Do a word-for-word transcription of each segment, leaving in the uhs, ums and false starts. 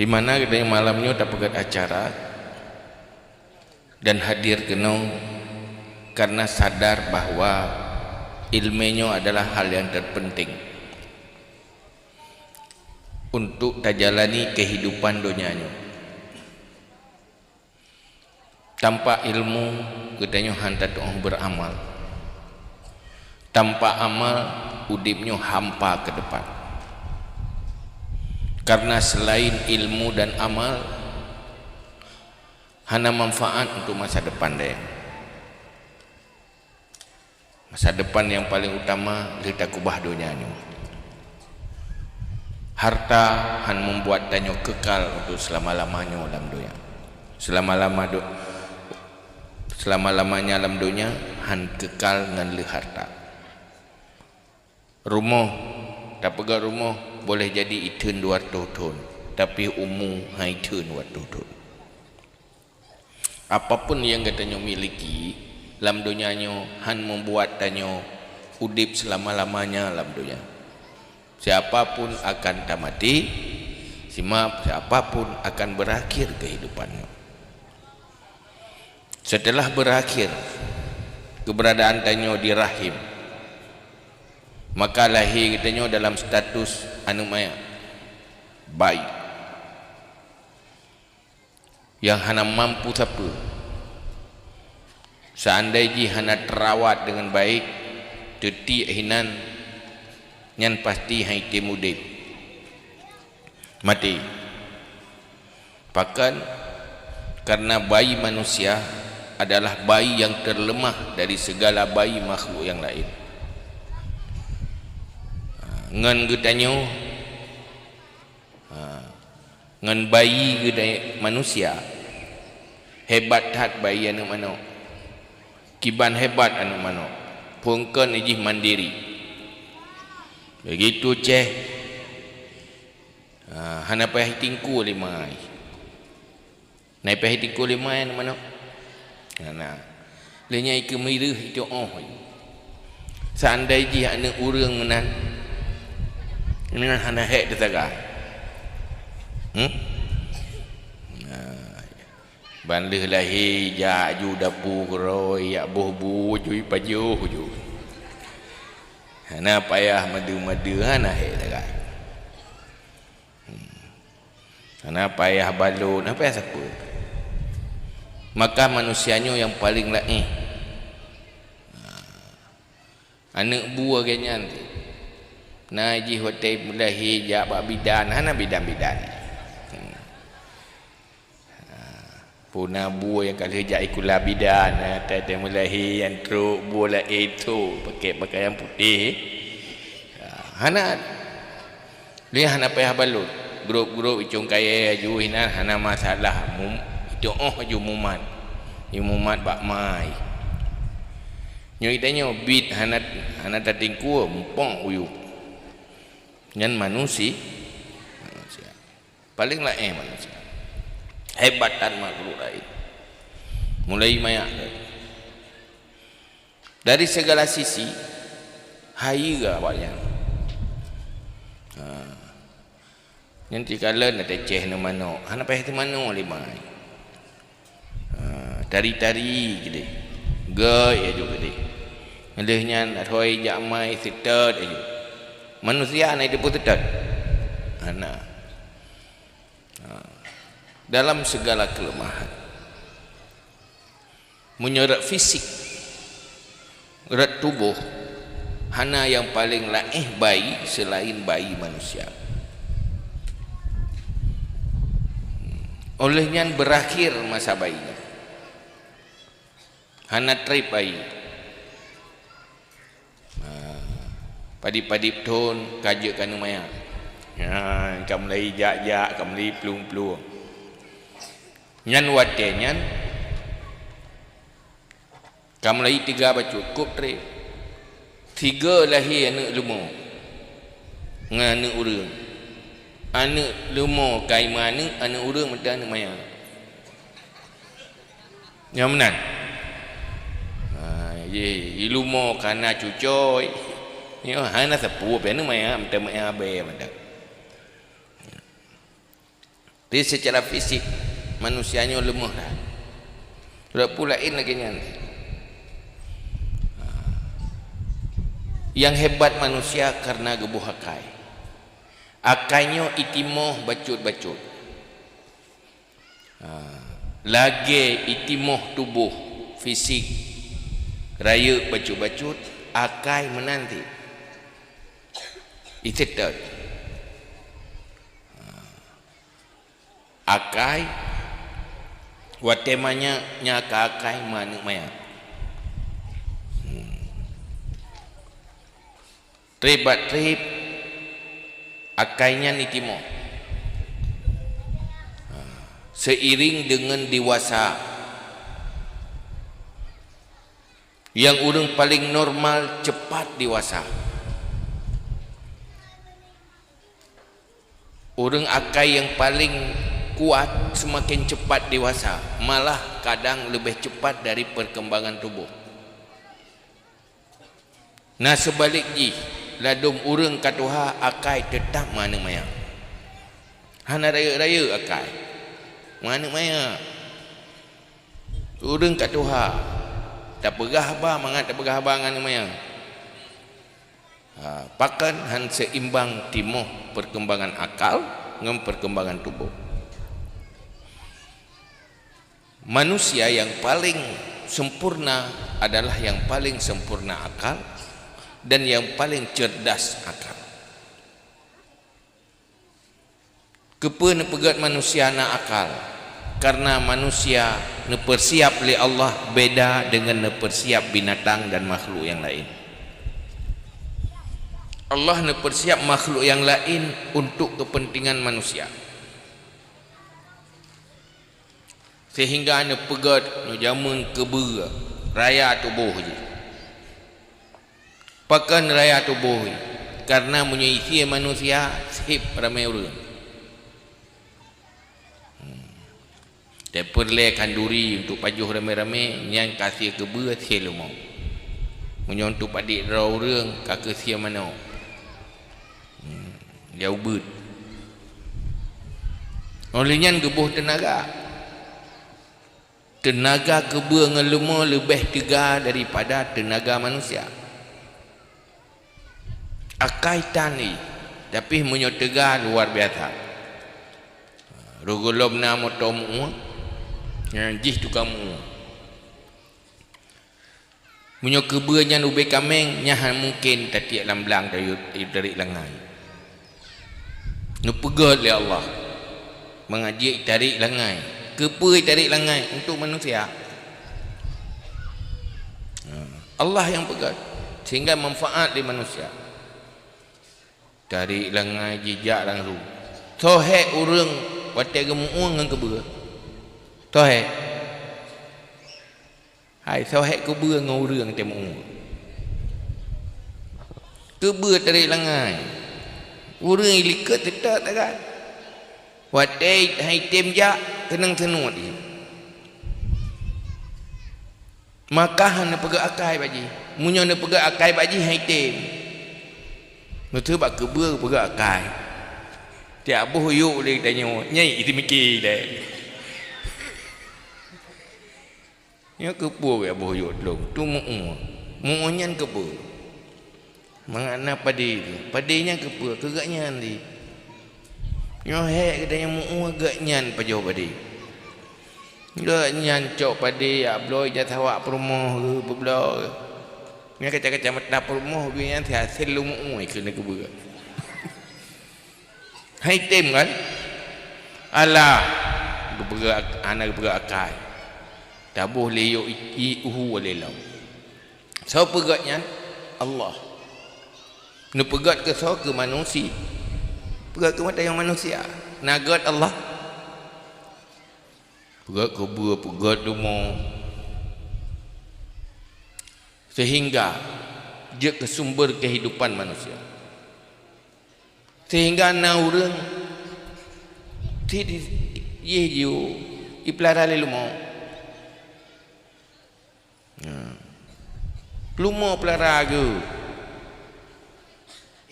Di mana geutanyoe malam nyoe tapeugét acara dan hadir keunoe karena sadar bahwa iéleumé nyoe adalah hal nyang terpenting untuk tajalani kehidupan donya nyoe. Tanpa ilmu, geutanyoe han tatuoh beuramal. Tanpa amal, udeb nyoe hampa keu depan. Karena selain ilmu dan amal, hana manfaat untuk masa depan dayang. Masa depan nyang paleng utama lheueh takeubah donya nyoe. Harta han membuat tanyoe kekal untuk selama-lama nyoe lam donya. Selama-lama do-, selama-lamanya lam donya han kekal ngon lheueh harta. Rumoh, tapeugah rumoh boleh jadi itheun dua reutôh thon, tapi umu han itheun dua reutôh thon. Apapun nyang geutanyoe miliki lam donya nyoe han membuat tanyoe udeb selama-lamanya lam donya. Siapapun akan tamati, sima-, siapapun akan berakhir kehidupannya. Setelah berakhir keberadaan tanyoe di rahim, maka lahé geutanyoe dalam status aneuk manyak, bayi. Nyang hana mampu sapeue. Seandai jih hana teurawat deungon baik, teutiek hinan, nyan pasti han item udeb. Maté. Pakon? Karena bayi manusia adalah bayi nyang terlemah dari segala bayi makhluk nyang laén. Ha, ngon geutanyoe, ha, ngon bayi geude-, manusia, hebat that bayi aneuk manok. Kiban hebat aneuk manok, phon kon jih mandiri. Begitu ceh, ha, hana payah itingkue lé mai. Na payah itingkue lé mai aneuk manok? Hana. Lheueh nyan ikeumeuréh, itu'oh. Seandai jih aneuk ureuëng meunan, meunan hana hék teusagai. Hmm? Nah, ban lheueh lahé, jak ju dapu keurôi, jak boh bu ju, ipajoh ju. Hana payah madu-madu, hana hék teusagai. Hmm. Hana payah balot, hana payah sapeue. Maka manusia nyoe nyang paleng laéh. Aneuk bu lagée nyan, na jih watée meulahé jak bak bidan, hana bidan-bidan. Hmm. Puna bu nyang ka lheueh jak sikula bidan, na watée meulahé nyang trok bu laén trok, pakai pakaian putéh. Hana. Lé hana payah balot. Grob-grob icong kayée aju inan hana masalah. Mum-, itu'oh aju mumat. Imumat bak mai. Nyoe itanyoe bit hana, hana tatingkue, muphom uyueb. Nyan manusi-, manusia. Paleng laéh manusia. Hebatan makhluk laén. Mulai manyak dari segala sisi, hayeue awaknyan. Ha. Nyan sikalon na teucéh aneuk manok, hana payah teumanok lé mai. Ha, tari-tari keudeh, gét aju keudeh. Lheueh nyan rhoi jak mai seutôt aju. Manusia na iteupeu seutôt? Hana. Ha. Dalam segala kelemahan. Meunyoe rot fisik, rot tuboh, hana nyang paleng laéh bayi seulaén bayi manusia. Óh lheueh nyan beurakhé masa bayi nyan. Hana treb bayi. Ha, padub-padub thon ka jeuet keu aneuk manyak. Ha, ka mulai jak-jak, ka mulai plueng-plueng. Nyan watée nyan, ka mulai teuga bacut, kôb treb. Sigoe lahé aneuk leumo ngon aneuk ureuëng. Aneuk leumo ka imeuaneuk, aneuk ureuëng mantong aneuk manyak. Nyoe meunan. Ha, ye, ileumo ka na cucoe. Nyoe hana sapeue, pih aneuk manyak mantong, manyak abée mantong. Jadi, seucara fisik, manusia nyoe leumoh that. Walaupun laén lagée nyan. Nyang hebat manusia kareuna geuboh akai. Akai nyoe itimoh bacut-bacut. Ha, lagée itimoh tuboh fisik rayeuk bacut-bacut, akai meunan cit. Iseutôt. Ha. Akai, watée manyak nyang ka akai meuaneuk manyak. Hmm. Treb bak treb, akai nyan itimoh. Ha, seiring deungon dewasa. Nyang ureuëng paleng normal ceupat dewasa. Ureuëng akai nyang paleng kuat seumaken ceupat dewasa, malah kadang leubeh ceupat dari peurkembangan tuboh. Na seubalek jih, ladôm ureuëng ka tuha akai teutab meuaneuk manyak. Hana rayeuk-rayeuk akai. Meuaneuk manyak. Ureuëng ka tuha, tapeugah haba mangat tapeugah haba ngon aneuk manyak. Ha, pakon han seimbang timoh peurkembangan akal ngon peurkembangan tuboh. Manusia nyang paleng sempurna adalah nyang paleng sempurna akal dan nyang paleng cerdas akal. Keupeue neupeugét manusia na akal? Kareuna manusia neupeusiab lé Allah beda deungon neupeusiab binatang dan makhluk nyang laén. Allah neupeusiab makhluk nyang laén untuk keupeuntengan manusia. Seuhingga neupeugét nyoe jameun keubeue raya tuboh jih. Pakon raya tuboh jih? Kareuna meunyoe sie manusia, seb ramé ureuëng. Hmm. Tapeureulée khanduri untuk pajoh ramé-ramé, nyan ka sie keubeue, sie leumo. Meunyoe untuk padit droe ureuëng, ka keuh sie manok. Hmm. Dia ubeuet. Óh lheueh nyan geuboh teunaga. Teunaga keubeue ngon leumo leubeh teuga daripada teunaga manusia. Akai tan jih, tapi meunyoe teuga luar biasa. Roh gohlom na moto meu-ue, nyan jih tukang meu-ue. Meunyoe keubeue nyan ubé kaméng, nyan hana mungken tatiek lam blang tayue, tayue tarék langai. Neupeugét lé Allah mangat jeuet tarék langai. Keupeue tarék langai? Untuk manusia. Ha, Allah nyang peugét, sehingga manfaat lé manusia. Tarék langai jijak langsung. Soe hék ureuëng watée geumeu-ue ngon keubeue? Soe hék? Hai, soe hék keubeue ngon ureuëng teumu? Keubeue tarék langai. Ureuëng likot teutap tagan. Watée hai tem jak, keunong seunuet jih. Maka hana neupeugét akai bak jih. Meunyoe neupeugét akai bak jih, hai tem. Meuseu bak keubeue peugét akai. Tiap boh yôk lé tanyoe, nyai isi miké lé. Nyoe keupeue geuboh yôk lôn, tu meu-ue. Meu-ue nyan keupeue? Mangat na padé tu. Padé nyan keupeue? Keu geuhnyan di. Nyoe hék geutanyoe meu-ue geuhnyan pajoh padé. Geuhnyan cok padé jak bloe ija sawak peurumoh geuh, peubloe. Nyan kaca-kaca mata peurumoh geuhnyan si hasé lôn meu-ue keuneuk keubeue. Hai tem kan? Alah, geupeugah, hana geupeugah akai. Taboh lé yôk i, i uhu lé lom. Soe peugét nyan? Allah. Neupeugét keu soe? Keu manusia. Peugét keu mata nyang manusia. Na gét Allah? Peugét keubeue, peugét leumo. Sehingga jeuet keu sumber kehidupan manusia. Sehingga na ureuëng sit jih jiôh ipeulara lé leumo. Leumo peulara geuh.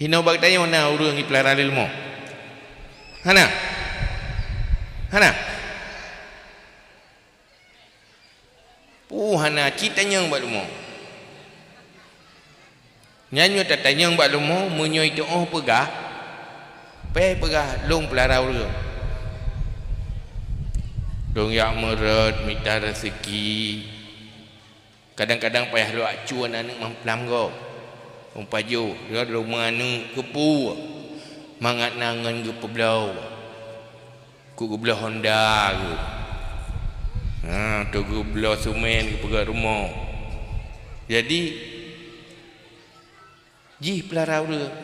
Hinoe bak tanyoe na ureuëng ipeulara lé leumo? Hana. Hana. Pu hana cit tanyong bak lumo. Nyan nyoe tatanyong bak lumo, meunyoe iteu'oh peugah, peh peugah lôn peulara ureuëng. Lôn jak meurot mita raseuki. Kadang-kadang payah lôn acu aneuëk mamplam gob. Umpajoh, lôn rumoh aneuëk keupeue mangat na ngon geupeubloe. Keu geubloe honda geuh. Ha, teuh geubloe sumen geupeugah rumoh. Jadi, jih peulara ureuëng.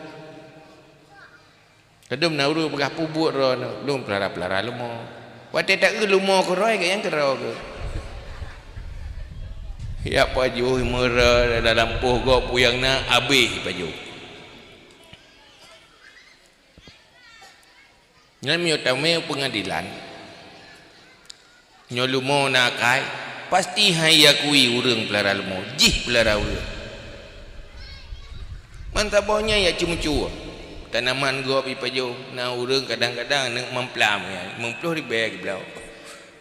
Kadum na ureuëng peugah pubuet droe nyoe, lôn peulara-peulara lumo. Watée taeu lumo keuroi gayang keudroe geuh. Ya pajoh meurah dalam poh gob puyang na abéh pajoh. Nyan meunyoe tamé u peungadilan, nyoe lumo na akai, pasti hai akui ureuëng peulara lumo, jih peulara ureuëng. Meusaboh nyan jak ceumeucue. Tanaman gob ipajoh, na ureuëng kadang-kadang aneuëk mamplam nyan, limong ploh ribée geubloe.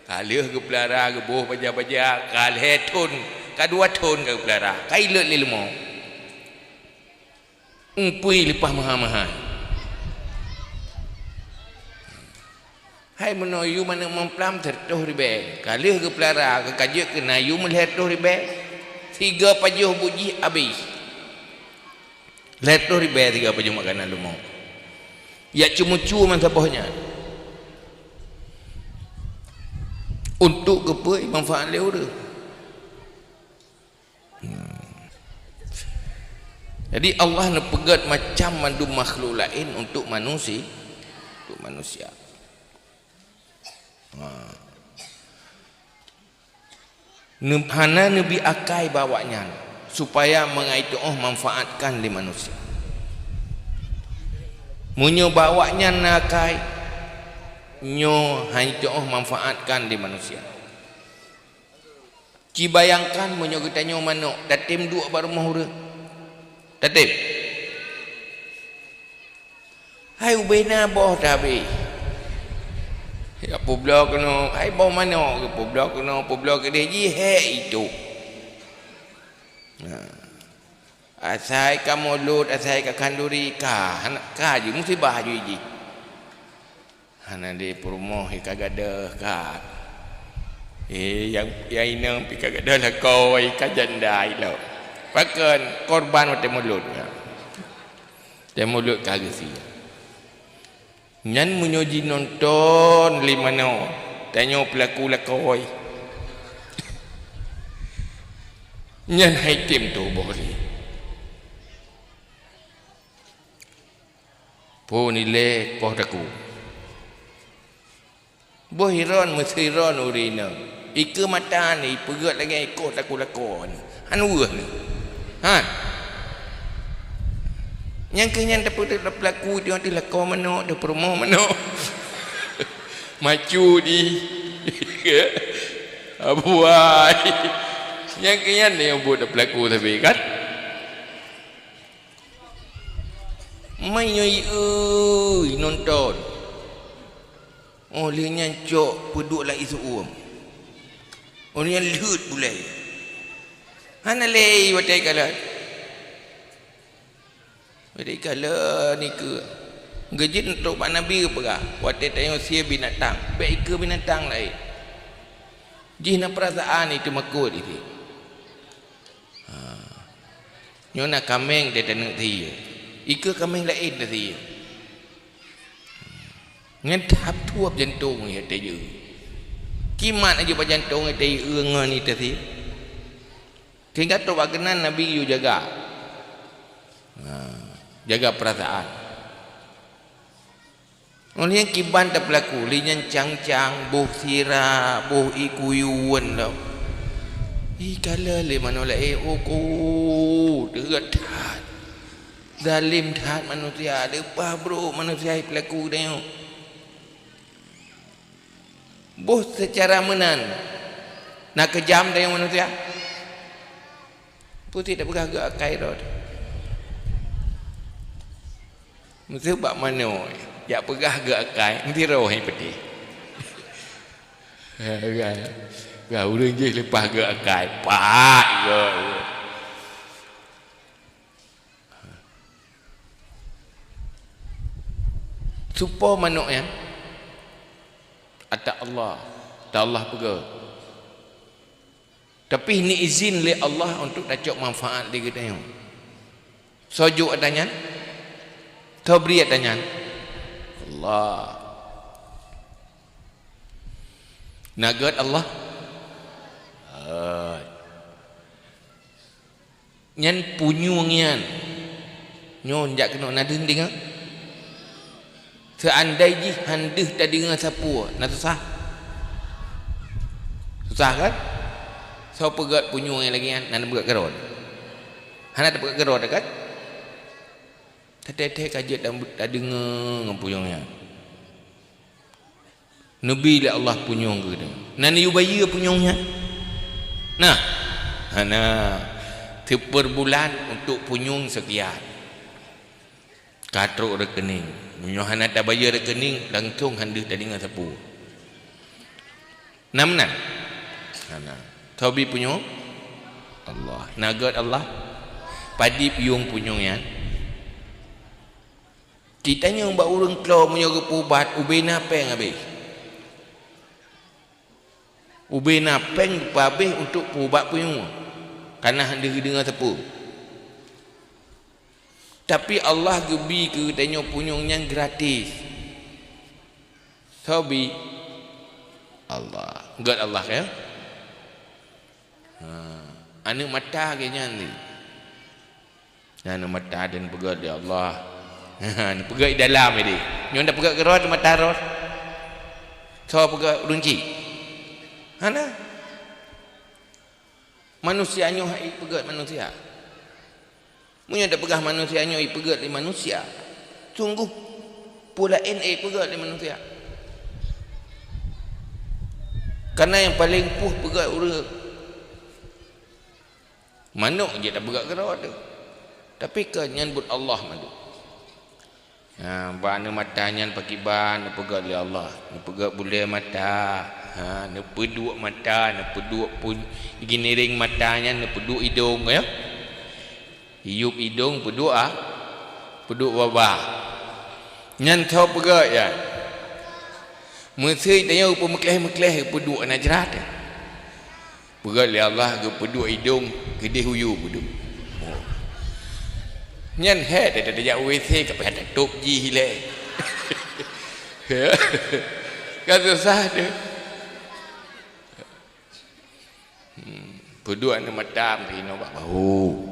Ka lheueh geupeulara, geuboh baja-baja, ka lhée thon, ka dua thon ka geupeulara, ka ilot lé lumo. Umpui leupah meuha-meuha. Hai meunoe yum aneuëk mamplam sireutôh ribée, ka lheueh geupeulara, ka jeuet keu na yum lhée reutôh ribée, siga pajoh buet jih abéh. Lhée reutôh ribée siga pajoh makanan lumo. Jak ceumeucue meusaboh nyan. Untuk keupeue manfaat lé ureuëng. Jadi, Allah neupeugét macam mandum makhluk laén untuk manusi-, untuk manusia. Ha. Neu-, hana neubi akai bak awaknyan, supaya meungai teu'oh manfaatkan lé manusia. Meunyoe bak awaknyan na akai, nyoe hana teu'oh manfaatkan lé manusia. Ci bayangkan meunyoe geutanyoe manok, tatem duek bak rumoh ureuëng. Tatem. Hai ubena boh tabé. Ya peubloe keunoe, hai boh manok geupeubloe keunoe, peubloe keudeh jih hék itu. Nah. Asai ka mulod, asai ka khanduri, ka, hana, ka jih musibah jih jih. Hana lé peurumoh ka gadôh ka. Eh, nyang, nyang inong pi ka gadôh lakoe ka janda ilok. Pakon korban watée mulod. Watée mulod ka geusie. Nyan meunyoe jinonton lé manoe, tanyoe peulaku lakoe. Nyan hai tem tuboh lé. Peue nilai koh taku? Boh hiron meusiron ureuëng inong. Ikeue mata ni peugét lagée koh taku lakoe ni. Han weueh ni. Ha. Nyang keu nyan tapeudak peulaku teuh lakoe manok, teuh peurumoh manok. Macu di. Abuai. Nyang keu nyan ni nyang buet peulaku sabe kan? Mai nyoe ieu nonton. Oh lheueh nyan cok peuduek lam isu uem. Oh nyan lheuet bulai. Hana lé watée kalon. Watée kalon nikeue. Geujeuet trok bak Nabi geupeugah, watée tanyoe sie binatang, bék ikeue binatang laén. Jih na peurasaan itu makot itu. Ha. Nyoe na kaméng di taneuk sie. Ikeue kaméng laén tasie. Ngon thab thueb jantong nyang tasie. Kimat aja bak jantong nyang tasie ngon nyang tasie. Sehingga trok bak keunan Nabi yue jaga. Ha, jaga peurasaan. Óh lheueh nyan kiban tapeulaku, lheueh nyan cang-cang, boh sira, boh ié kuyue lom. Ikalon lé manoe laén, oh ko, teuheuet that. Zalem that manusia, leupah brok manusia ipeulaku tanyoe. Boh seucara meunan, na keujam tanyoe manusia. Putih tapeugah geuh akai rot. Meuseu bak manoe, jak peugah geuh akai, meusidroe hai peudeh. Kan, kan ureuëng jih leupah geuh akai, pat geuh. Supo manok nyan? Ata Allah. Ata Allah peugah. Tapi ni izin lé Allah untuk tacok manfaat lé geutanyoe. Soe jok ata nyan? Soe bri ata nyan? Allah. Na gét Allah? Gét. Nyan punyueng nyan. Nyoe jak keunoe na deuh deungoe. Seuandai jih han deuh tadeungoe sapeue, na susah? Susah kan? Soe peugét punyueng nyang lagée nyan, na peugét keudroe? Hana tapeugét keudroe kan? Teuntée-teuntée ka jeuet tadeungoe ngon punyueng nyan. Neubi lé Allah punyueng keu geutanyoe. Na neuyue bayeue punyueng nyan? Nah, hana. Seupeurbulan untuk punyueng sekian. Ka trok rekening. Meunyoe hana tabayeue rekening, langsong han deuh tadeungoe sapeue. Na meunan? Hana. Soe bi punyueng? Allah. Na gét Allah? Padub yueng punyueng nyan? Tanyong bak ureuëng klo meunyoe geupeuubat, ubé na péng habéh. Ubé na péng geupeuhabéh untuk peuubat punyueng, kana han deuh geudeungoe sapeue. Tapi Allah geubi keu geutanyoe punyueng nyan gratis. Soe bi? Allah. Gét Allah, ya? Ha. Aneuëk mata geuh nyan lé. Nyan aneuëk mata dan peugét lé Allah. Neupeugét di dalam idéh. Nyoe ndak peugét keudroe, aneuëk mata rot. Soe peugét, ureuëng chik? Hana. Manusia nyoe han ipeugét manusia. Meunyoe tapeugah manusia nyoe ipeugét lé manusia, sunggoh peue laén ipeugét lé manusia. Karena nyang paleng puih peugét ureuëng. Manok jeuet tapeugét keudroe teuh. Tapi keu nyan buet Allah mandum. Ha, bak aneuëk mata nyan pakriban neupeugét lé Allah. Neupeugét buleuen mata. Ha, neupeuduek mata, neupeuduek pun giniring mata nyan, neupeuduek idong, ya. Iyup idong peuduek, ah, peuduek babah. Nyan soe peugét nyan? Meusé tanyoe peumeukleh-meukleh peuduek na jrat. Peugét lé Allah geupeuduek idong keudeh uyu peuduek. Oh. Nyan hék tajak W C ka payah tatôb jih ilée. Ka susah teuh. Hmm. Peuduek aneuëk mata inoe bak bahu.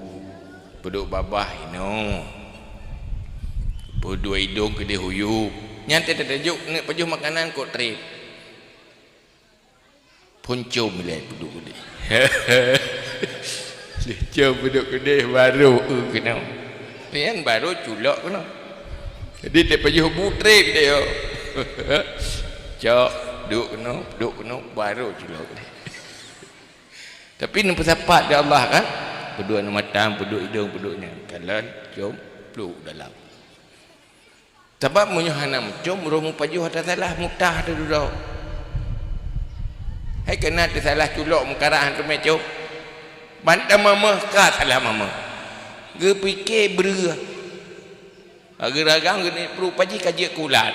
Peuduek babah inoe. Peuduek idong keudeh uyu. Nyan teuh tajuk pajoh makanan kok treb. Phon com ilée peuduek keudeh. Com peuduek keudeh baru eu keunoe. Nyan baru culok keunoe. Jadi tapajoh bu treb teuh. Cok, duek keunoe, duek keunoe, baru culok keudeh. Tapi neupeusapat di Allah kan? Peuduek aneuëk mata, peuduek idong, peuduek nyan. Kalon, com, pluek dalam. Sabab meunyoe hana meucom, roh meupajoh ata salah, mutah teuh dudoe. Hai keunan teusalah culok meukarah han teumé com. Ban tamamah ka salah mamah. Geupike breueh. Geuragang geuneuk pruet paji ka jeuet keu ulat.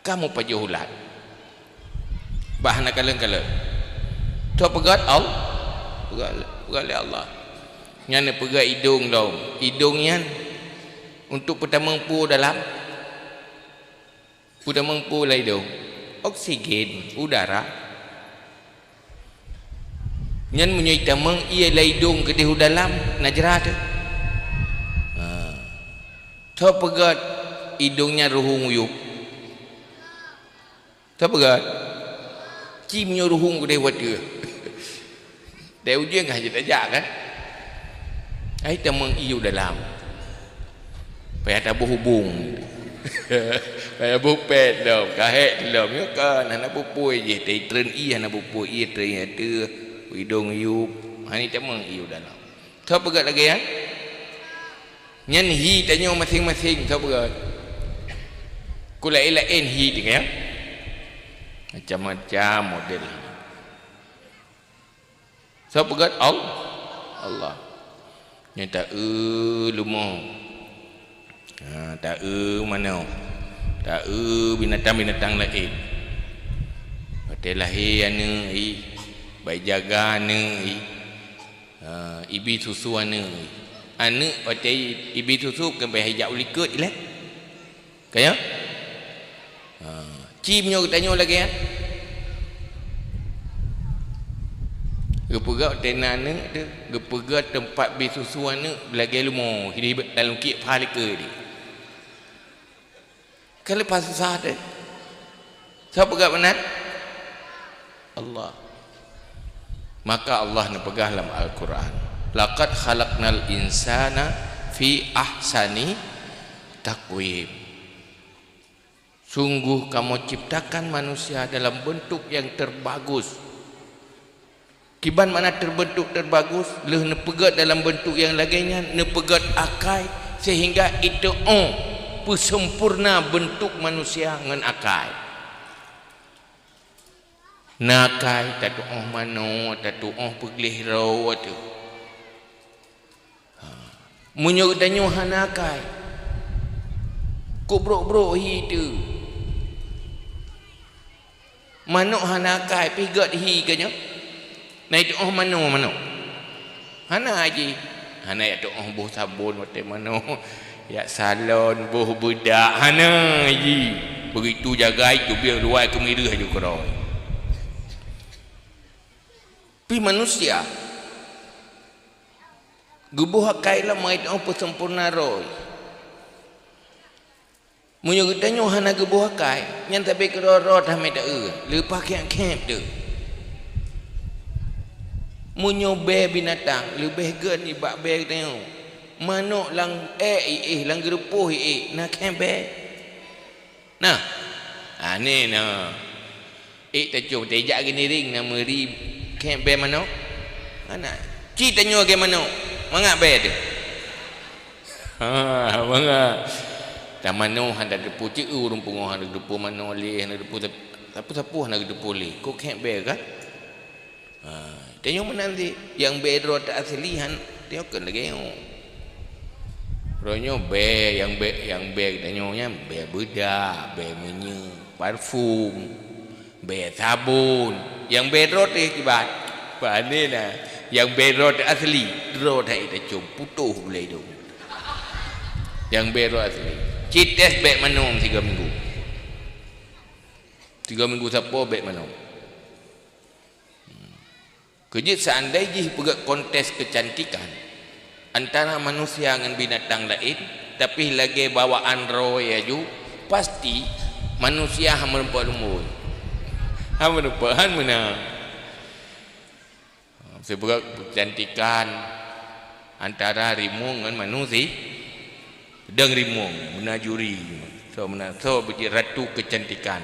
Ka meupajoh ulat. Bah na kalon-kalon. Soe peugét? Al-, peugét, peugét lé Allah. Nyan neupeugét idong lom. Idong nyan untuk peutamong peue dalam? Peutamong peue lam idong? Oksigen, udara. Nyan meunyoe itamong ié lam idong keudeh u dalam, na jrat teuh. Ha. Soe peugét idong nyan ruhueng uyueb? Soe peugét? Ci meunyoe ruhueng keudeh u ateueh. Dai ujeuen ka jeuet tajak kan? Ai tamong ié u dalam. Payah taboh ubong. Payah boh pet lom, ka hék lom. Nyoe kan hana peue-peue jih, tai treun ié hana peue-peue, ié treun ié ateueh, idong uyueb, hana tamong ié u dalam. Soe peugét lagée nyan? Nyan hi tanyoe maséng-maséng, soe peugét? Ku laén-laén hi teuh nyan. Macam-macam model. Soe peugöt? Al-, Allah. Nyan taeu leumo. Ha, taeu manoe. Taeu binatang-binatang laén. Watèe lahé aneuk i, bak jaga aneuk i. Ha, ibi susu aneuk i. Aneuk watèe ibi susu keubiasaan jak u likot ilèe. Ka nyo? Ha, ci meunyoe geutanyoe lagèe nyan. Geupeugöt teunan aneuk teuh, geupeugöt teumpat bi susu aneuk lagèe leumo, hideh lam kiek pha likot di. Ka leupah susah teuh. Soe peugöt meunan? Allah. Maka Allah neupeugah lam Al-Quran, "Laqad khalaqnal insana fi ahsani taqwim." Sungguh Kamoe ciptakan manusia dalam beuntuk nyang terbagus. Kiban makna terbentuk terbagus, lheueh neupeugöt dalam beuntuk nyang lagèe nyan, neupeugöt akai seuhingga iteu'oh peuseumpurna beuntuk manusia ngon akai. Na akai, tatu'oh manoe, tatu'oh peugleh droe teuh. Ha. Meunyoe geutanyoe hana akai, kok brok-brok hi teuh. Manok hana akai, pih göt hi ka nyoe. Na iteu'oh manoe manok? Hana jih. Hana jak teu'oh boh sabon watèe manoe. Jak salon, boh beudak, hana jih. Begitu jagai, teubieng luwai keumireuh aju keudroe. Pih manusia geuboh akai lom, meuiteu'oh peuseumpurna droe. Meunyoe geutanyoe hana geuboh akai, nyan sabé keudroe-droe tamé taeu, leupah khép-khép teuh. Meunyoe bèe binatang leubeh göt nibak bèe geutanyoe, manok lam èk iéh, lam geurupoh iéh, na khép bèe? Nah, aneh na. Ék tacok teuh jak geuniring na meuri khép bèe manok? Hana. Ci tanyoe lagèe manok, mangat bèe teuh. Ha, mangat. Tamanoe hana teupeu ceu ureueng pungoh, hana teupeu manoe lé, hana teupeu sap-, sapeue-sapeue hana teupeu lé. Kok khép bèe kan? Ha, tanyoe meunan cit, nyang bèe droe teuh asli han, tanyoe kon lagèe nyoe. Droe nyoe bèe, nyang bèe, nyang bèe tanyoe nyan bèe beudak, bèe minyeuk, parfum, bèe sabon. Nyang bèe droe teuh kiban? Pane na. Nyang bèe droe teuh asli, droe that tacom, putôh bulèe idông. Nyang bèe droe asli. Ci tes bèk manok sigoe minggu. Sigoe minggu sapo bèk manok. Keu jeuet, seandai jih peugöt kontes keucantikan antara manusia ngon binatang laén, tapi lagèe bawaan droe aju, pasti manusia han meurumpok lumbôi. Han meurumpok, han meunang. Sipeugöt keucantikan antara rimueng ngon manusi-, dong rimueng, meunan juri. Soe meunan, soe beujeuet ratu keucantikan.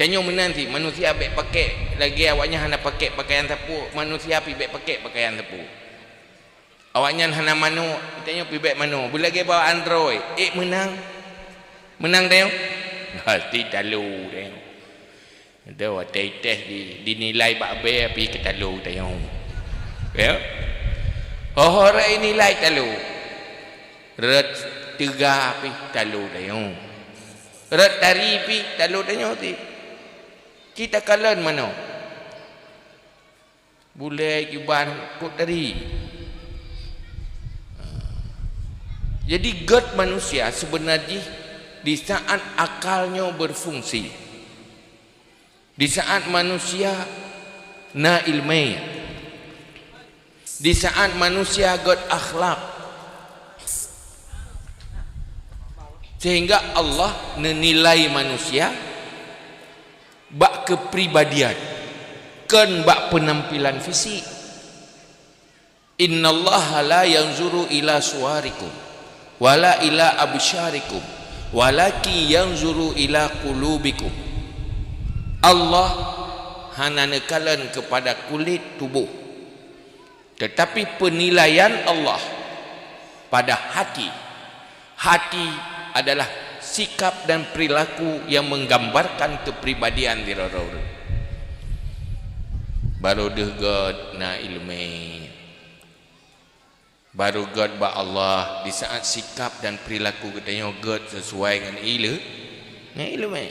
Tanyoe meunan cit, manusia bèk pakèk lagèe awaknyan hana pakèk pakaian sapeue, manusia pih bèk pakèk pakaian sapeue. Awaknyan hana manoe, tanyoe pih bèk manoe. Beulagèe bawaan droe, ék meunang? Meunang tanyoe? Pasti talo tanyoe. Watèe ites di, dinilai bak bèe pih keu talo tanyoe. Ya? Ho-ho rot inilai talo. Rot teuga pih talo tanyoe. Rot tari pih talo tanyoe cit. Ci takalon manoe? Bulèe kiban kok tari. Jadi, göt manusia seubeuna jih di saat akal nyoe beufungsi. Di saat manusia na ileumèe, di saat manusia göt akhlak, sehingga Allah neunilai manusia bak keupribadian, kon bak peunampilan fisik. "Innallaha la yanzuru ila suwarikum, wala ila absyarikum, walakin yanzuru ila qulubikum." Allah hana neukalon keupada kulét tuboh, teutapi peunilaian Allah pada hati. Hati adalah sikap dan perilaku yang menggambarkan kepribadian di rara ureuëng. Baru deuh gét na iéleumé. Baru gét bak Allah di saat sikap dan perilaku geutanyoe gét sesuai ngon iéle-, ngon iéleumé.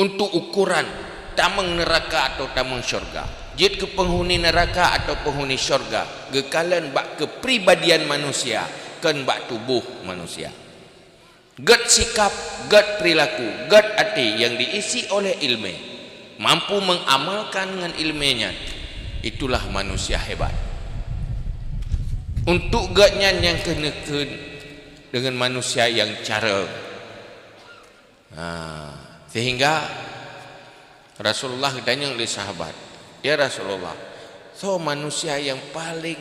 Untuk ukuran tamong neuraka atau tamong syurga, jeuet keu penghuni neuraka atau penghuni syurga, geukalon bak kepribadian manusia, kon bak tuboh manusia. Gét sikap, gét perilaku, gét até nyang diisi oleh iéleumé, mampu mengamalkan ngon iéleumé nyan, itulah manusia hebat. Untuk gét nyan nyang keuneukheun deungon manusia nyang carông. Ha, sehingga Rasulullah geutanyong lé sahabat, "Ya Rasulullah, soe manusia nyang paleng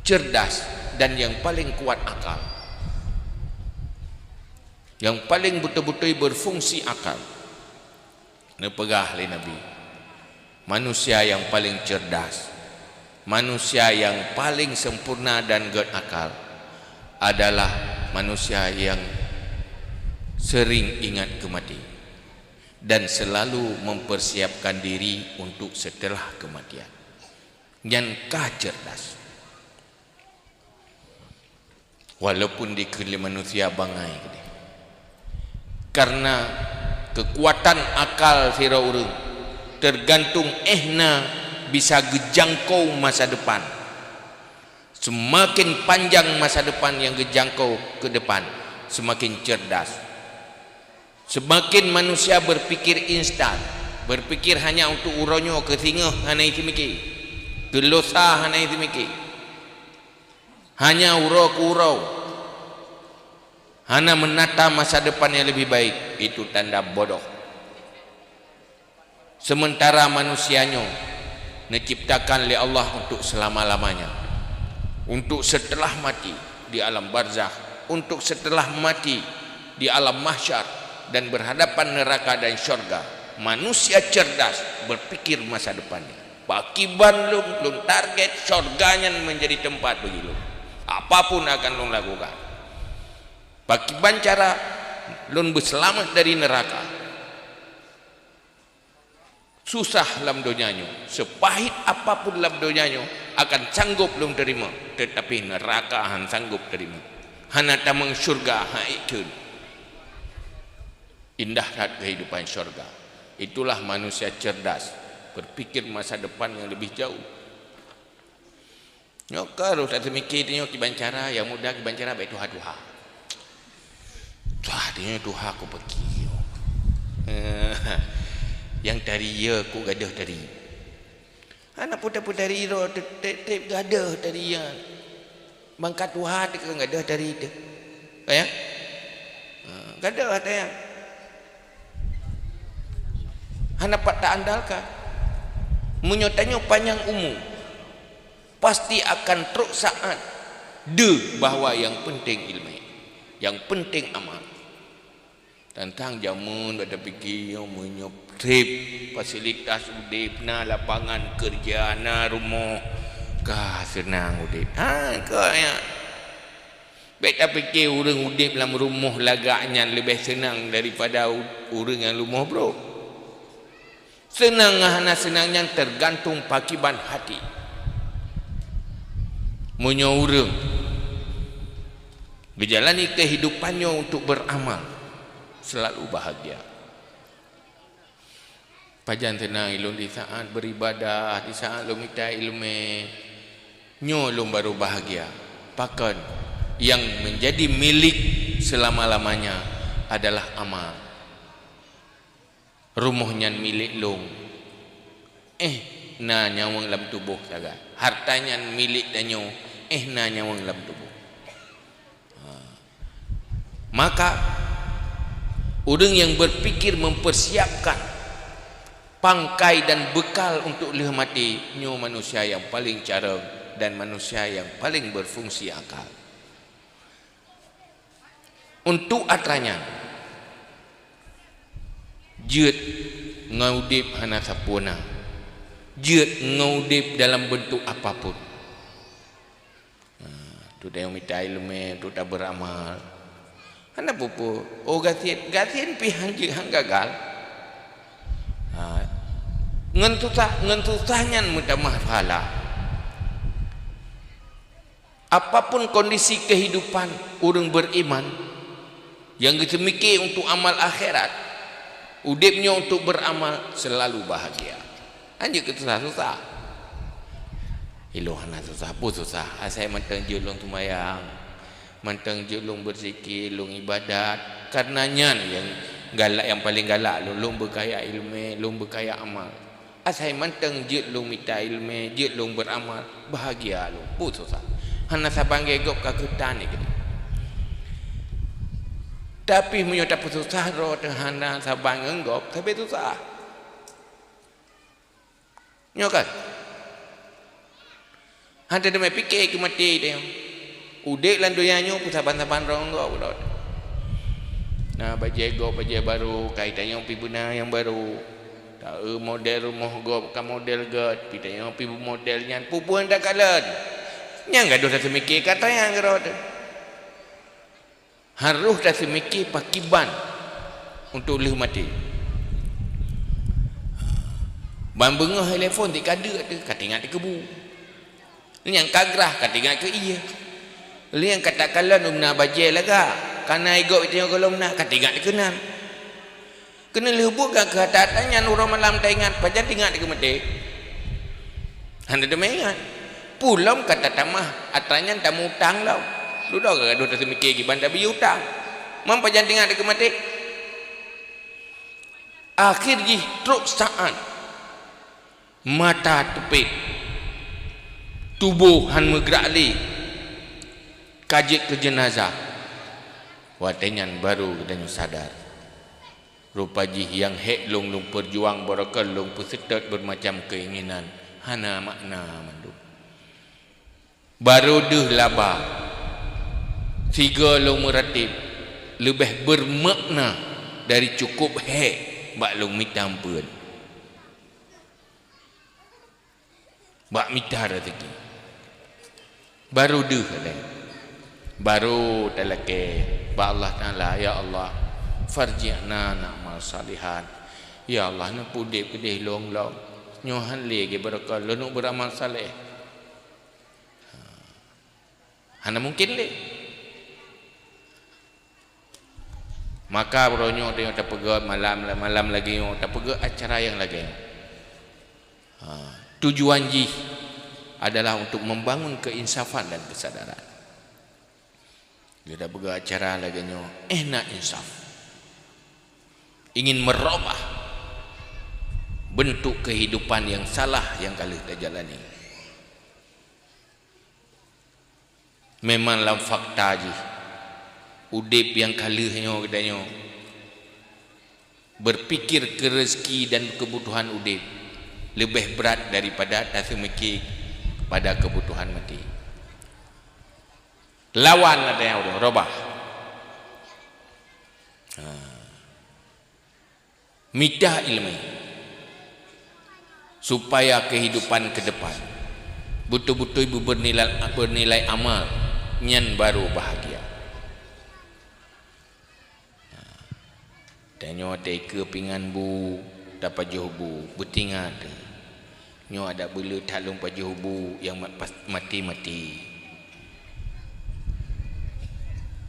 cerdas dan nyang paleng kuat akal? Nyang paleng beutôi-beutôi beufungsi akal?" Neupeugah lé Nabi, "Manusia nyang paleng cerdas, manusia nyang paleng sempurna dan gét akal adalah manusia nyang sering ingat keu maté dan selalu mempersiapkan diri untuk setelah kematian." Nyan ka cerdas. Walaupun dikheun lé manusia bangai keudeh. Karena keukuatan akal sidroe ureuëng teugantung éh na bisa geujangkau masa depan. Seumaken panjang masa depan nyang geujangkau keu depan, seumaken cerdas. Seumaken manusia beupikir instan, beupikir hanya untuk uroe nyoe, keu singoh hana jiseumiké, keu lusa hana jiseumiké. Hanya uroe keu uroe, hana meunata masa depan nyang leubeh baik, itu tanda bodoh. Sementara manusia nyoe neuciptakan lé Allah untuk selama-lamanya, untuk setelah mati di alam barzakh, untuk setelah mati di alam mahsyar dan berhadapan neraka dan syurga, manusia cerdas berpikir masa depannya. Pakiban lôn, lôn target syurga nyan menjadi tempat bagi lôn. Apapun akan lôn lakukan. Pakiban cara lôn beuseulamat dari neuraka. Susah lam donya nyoe, seupahit apapun lam donya nyoe akan sanggob lôn teurimong, teutapi neuraka hana sanggob teurimong. Hana tamong syurga, han ék kheun. Indah that keuhidupan syurga. Itulah manusia cerdas, berpikir masa depan yang lebih jauh. Nyoe ka roh that teumiki tanyoe kiban cara, nyang muda kiban cara bèk tuha-tuha. Tuha tanyoe tuha ku peuki. Nyang tari ya ku gadôh tari. Hana puta-puta ri ro teutab-teutab gadôh tari ya. Bangka tuha teuka gadôh tari teuh. Ya? Ha, gadôh tari ya. Hana pat ta andalkan. Meunyoe tanyoe panyang umu, pasti akan trok saát deuh bahwa nyang peunteng iéleumé, nyang peunteng amal. Tantang jameun bak tapike nyoe meunyoe treb fasilitas udeb na, lapangan keureuja na, rumoh, ka seunang udeb. Ha, ka nyan. Bèk tapike ureuëng udeb lam rumoh lagak nyan leubeh seunang daripada u-, ureuëng nyang rumoh brok. Seunang ngon hana seunang nyan teugantung pakiban hati. Meunyoe ureuëng geujalani keuhidupan nyoe untuk beuramal, seulalu bahagia. Pajan seunang ulôn di saát beuribadah, di saát lôn mita iéleumé, nyoe lôn barô bahagia. Pakon? Nyang meunjadi milék seulama-lamanya adalah amal. Rumoh nyan milék lôn, éh na nyawöng lam tuboh sagai. Hareuta nyan milék tanyoe, éh na nyawöng lam tuboh. Ha. Maka, ureuëng nyang berpikir mempersiapkan pangkai dan bekal untuk lheueh maté, nyoe manusia nyang paleng carông dan manusia nyang paleng berfungsi akal. Untuk atra nyan, jeuet ngon udeb hana sapeue na. Jeuet ngon udeb dalam beuntuk apapun. Ha, Untuk tanyoe mita iéleumé, untuk tabeuramal. Hana peue-peue. Oh, gasien, gasien pih han jeuet, han gagal. Ha. Ngon susah, ngon susah nyan meutamah pahala. Apapun kondisi kehidupan ureuëng beriman, nyang geuseumiké untuk amal akhirat, udeb nyoe untuk beramal, selalu bahagia. Hanjeuet keu susah-susah. Ilôn hana susah, peue susah? Asai mantong jeuet lôn seumayang, mantong jeuet lôn beuzikir, lôn ibadat. Kareuna nyan nyang galak, nyang paleng galak lôn, lôn beukaya iéleumé, lôn beukaya amal. Asai mantong jeuet lôn mita iéleumé, jeuet lôn beuramal, bahagia lôn, peue susah? Hana saban lagée gob ka keutan lé keudeh. Tapi meunyoe tapeususah droe teuh hana saban ngon gob, sabe susah. Nyoe kan? Han teumé pike keu maté teuh. Udeb lam donya nyoe peusaban-saban rhong gob rot. Na bajée gob, bajée barô, kai tanyoe pih beuna nyang barô. Ta-eu model rumoh gob ka model gét, pih tanyoe pih beumodel nyan, peue-peue takalon. Nyang gadôh taseumiké ka tanyang keudroe teuh. Harôh taseumiké pakiban untuk lheueh maté. Ban beungoh telepon teuka deuk teuh, ka teuingat keu bu. Nyang ka grah ka teuingat keu ié. Nyang ka takalon u na bajée lagak, ka na igob tanyoe gohlom na ka teuingat keu nan. Keuneuk lheueh buet ka keu ata-ata nyan uroe malam taingat, pajan teuingat keu maté. Hana teumé ingat. Peue lom ka tatamah atra nyan tameuutang lom. Dudoe ka gadôh taseumiké kiban tabri utang. Man pajan teuingat keu maté. Akhé jih trok saát mata teupet, tuboh han meugrak lé, ka jeuet keu jeunazah. Watée nyan barô geutanyoe sadar. Rupa jih nyang hék lôn, lôn peujuang, barokon lôn peuseutôt beureumacam keuinginan, hana makna mandum. Barô deuh laba, sigoe lôn meuratéb, leubeh beumakna dari cukôp hék bak lôn mita ampeuen. Bak mita raseuki. Barô deuh lé. Barô talakée bak Allah Taala, "Ya Allah, farji'na na'mal salihan." Ya Allah, neupeuudeb keudeh lôn lom. Nyoe han lé geubarokon lôn beuramal saleh. Hana mungken lé. Maka uroe nyoe tanyoe tapeugét malam, malam lagée nyoe, tapeugét acara nyang lagée nyoe. Ha, tujuan jih adalah untuk membangun keinsafan dan kesadaran. Geutanyoe tapeugét acara lagée nyoe, eh, na insaf. Ingin merubah bentuk kehidupan yang salah yang ka lheueh tajalani. Memang lam fakta jih, udeb nyang ka lheueh nyoe geutanyoe berpikir keu rezeki dan kebutuhan udeb leubeh brat daripada taseumiké pada kebutuhan maté. Lawan ata nyang udeb, robah. Ha. Mita iéleumé, supaya keuhidupan keu depan beutôi-beutôi beunilai, beunilai amal, nyan barô bahagia. Tanyoe taikeu pingan bu, tapajoh bu, beutingat. Nyoe adak beuleuet that lôn pajoh bu nyang ma-, pas-, maté-maté.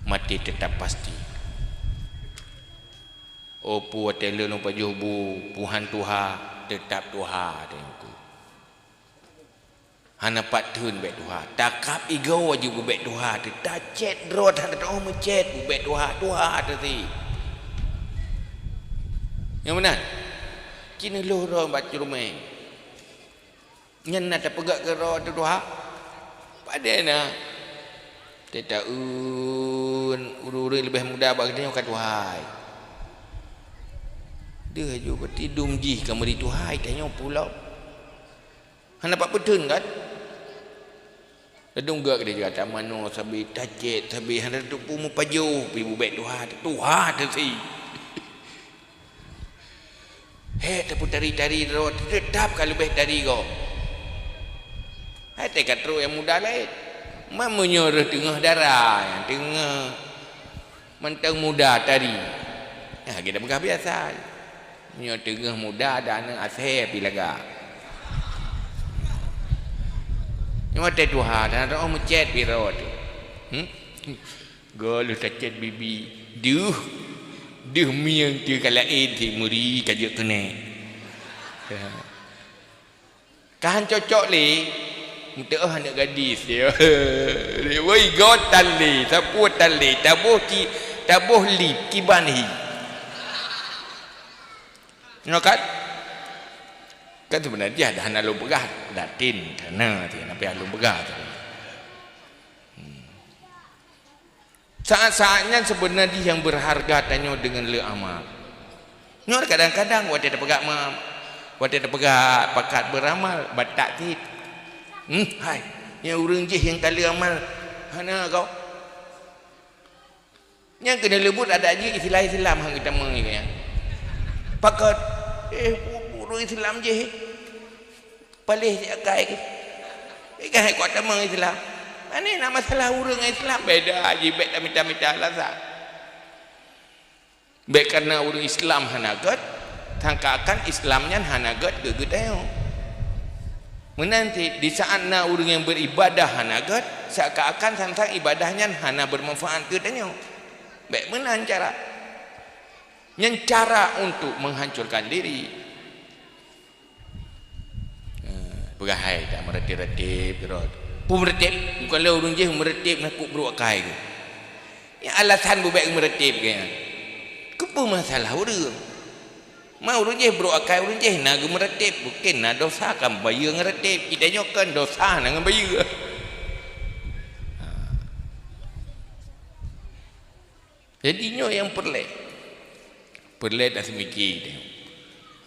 Maté teutap pasti. Oh, peue watée lheueh lôn pajoh bu, peue han tuha, teutap tuha, Teungku. Hana pat theun bék tuha. Takab igoe jeuet beubék tuha, teuh tacét droe hana teu'oh meucét, beubék tuha, tuha teuh si. Nyang meunan, ci neulôh droe bak ceureuméng. Nyan na tapeugah keu droe teuh tuha? Padahai na. Teuta-eun ureuëng-ureuëng leubeh muda bak geutanyoe ka tuha. Deuh aju beuti dum jih ka meuri tuha, tanyoe pulo. Hana pat peutheun kan? Ladôm gak di jaga manoe sabe tacét, sabe hana teupeue meupajoh, pi bubek tuha, tuha teusi. Hék teupeu tari-tari droe, teutap ka leubeh tari gob. Hai teuka trok nyang muda laén. Man meunyoe reuh teungoh dara, nyang teungoh mantong muda tari, nah, kita peugah biasa. Meunyoe teungoh muda, ada aneuk asèe pih lagak. Nyoe watèe tuha, dan roh meucèt pih rot. Hmm? Goh lheueh tacèt bibi, deuh, deuh mieng teuh ka laén, si meuri ka jeuet keuneuk. Ya. Ka han cocok lé, meuteu'oh aneuk gadis, ya. Woi, goh tan lé, sapeue tan lé, taboh ki, taboh lip, kiban hi. Nyoe kan? Kan seubeuna jih dah hana lôn peugah, latin, hana, tapi lôn peugah tadi. Hmm. Saat-saat nyan seubeuna jih nyang beurharga tanyoe deungon le amal. Nyoe kadang-kadang watèe tapeugah ma-, watèe tapeugah pakat beuramal, batak cit. Hmm, hai, nyang ureueng jih nyang ka le amal, hana goh. Nyang keuneuk leubut adak jih istilah Islam han geutamong nyan. Pakon, eh, ureueng Islam jih. Paléh siat akai keuh. Ikan hai kuat tamong Islam. Ani na masalah ureueng Islam beda jih, bèk tamita-mita alasan. Bèk kareuna ureueng Islam hana gèt, sangka akan Islam nyan hana gèt keu geutanyoe. Meunan cit, di saat na ureueng nyang beuribadah hana gèt, sangka akan sang-sang ibadah nyan hana beumanfaat keu tanyoe. Bèk meunan cara. Nyan cara untuk menghancurkan diri. Eh, peugah hai, tak meuratéb-ratéb keudroe. Peue meuratéb? Bukon lé ureueng jih meuratéb nakeuh brôk akai keuh. Nyan alasan beubèk meuratéb keuh nyan. Keupeue masalah ureueng? Ma ureueng jih brôk akai ureueng jih na geumeuratéb, mungken na dosa ka bayeue ngon ratéb. Geutanyoe kon dosa na ngon bayeue. Ha. Jadi nyoe nyang peureulèe. Peureulèe taseumiké teuh.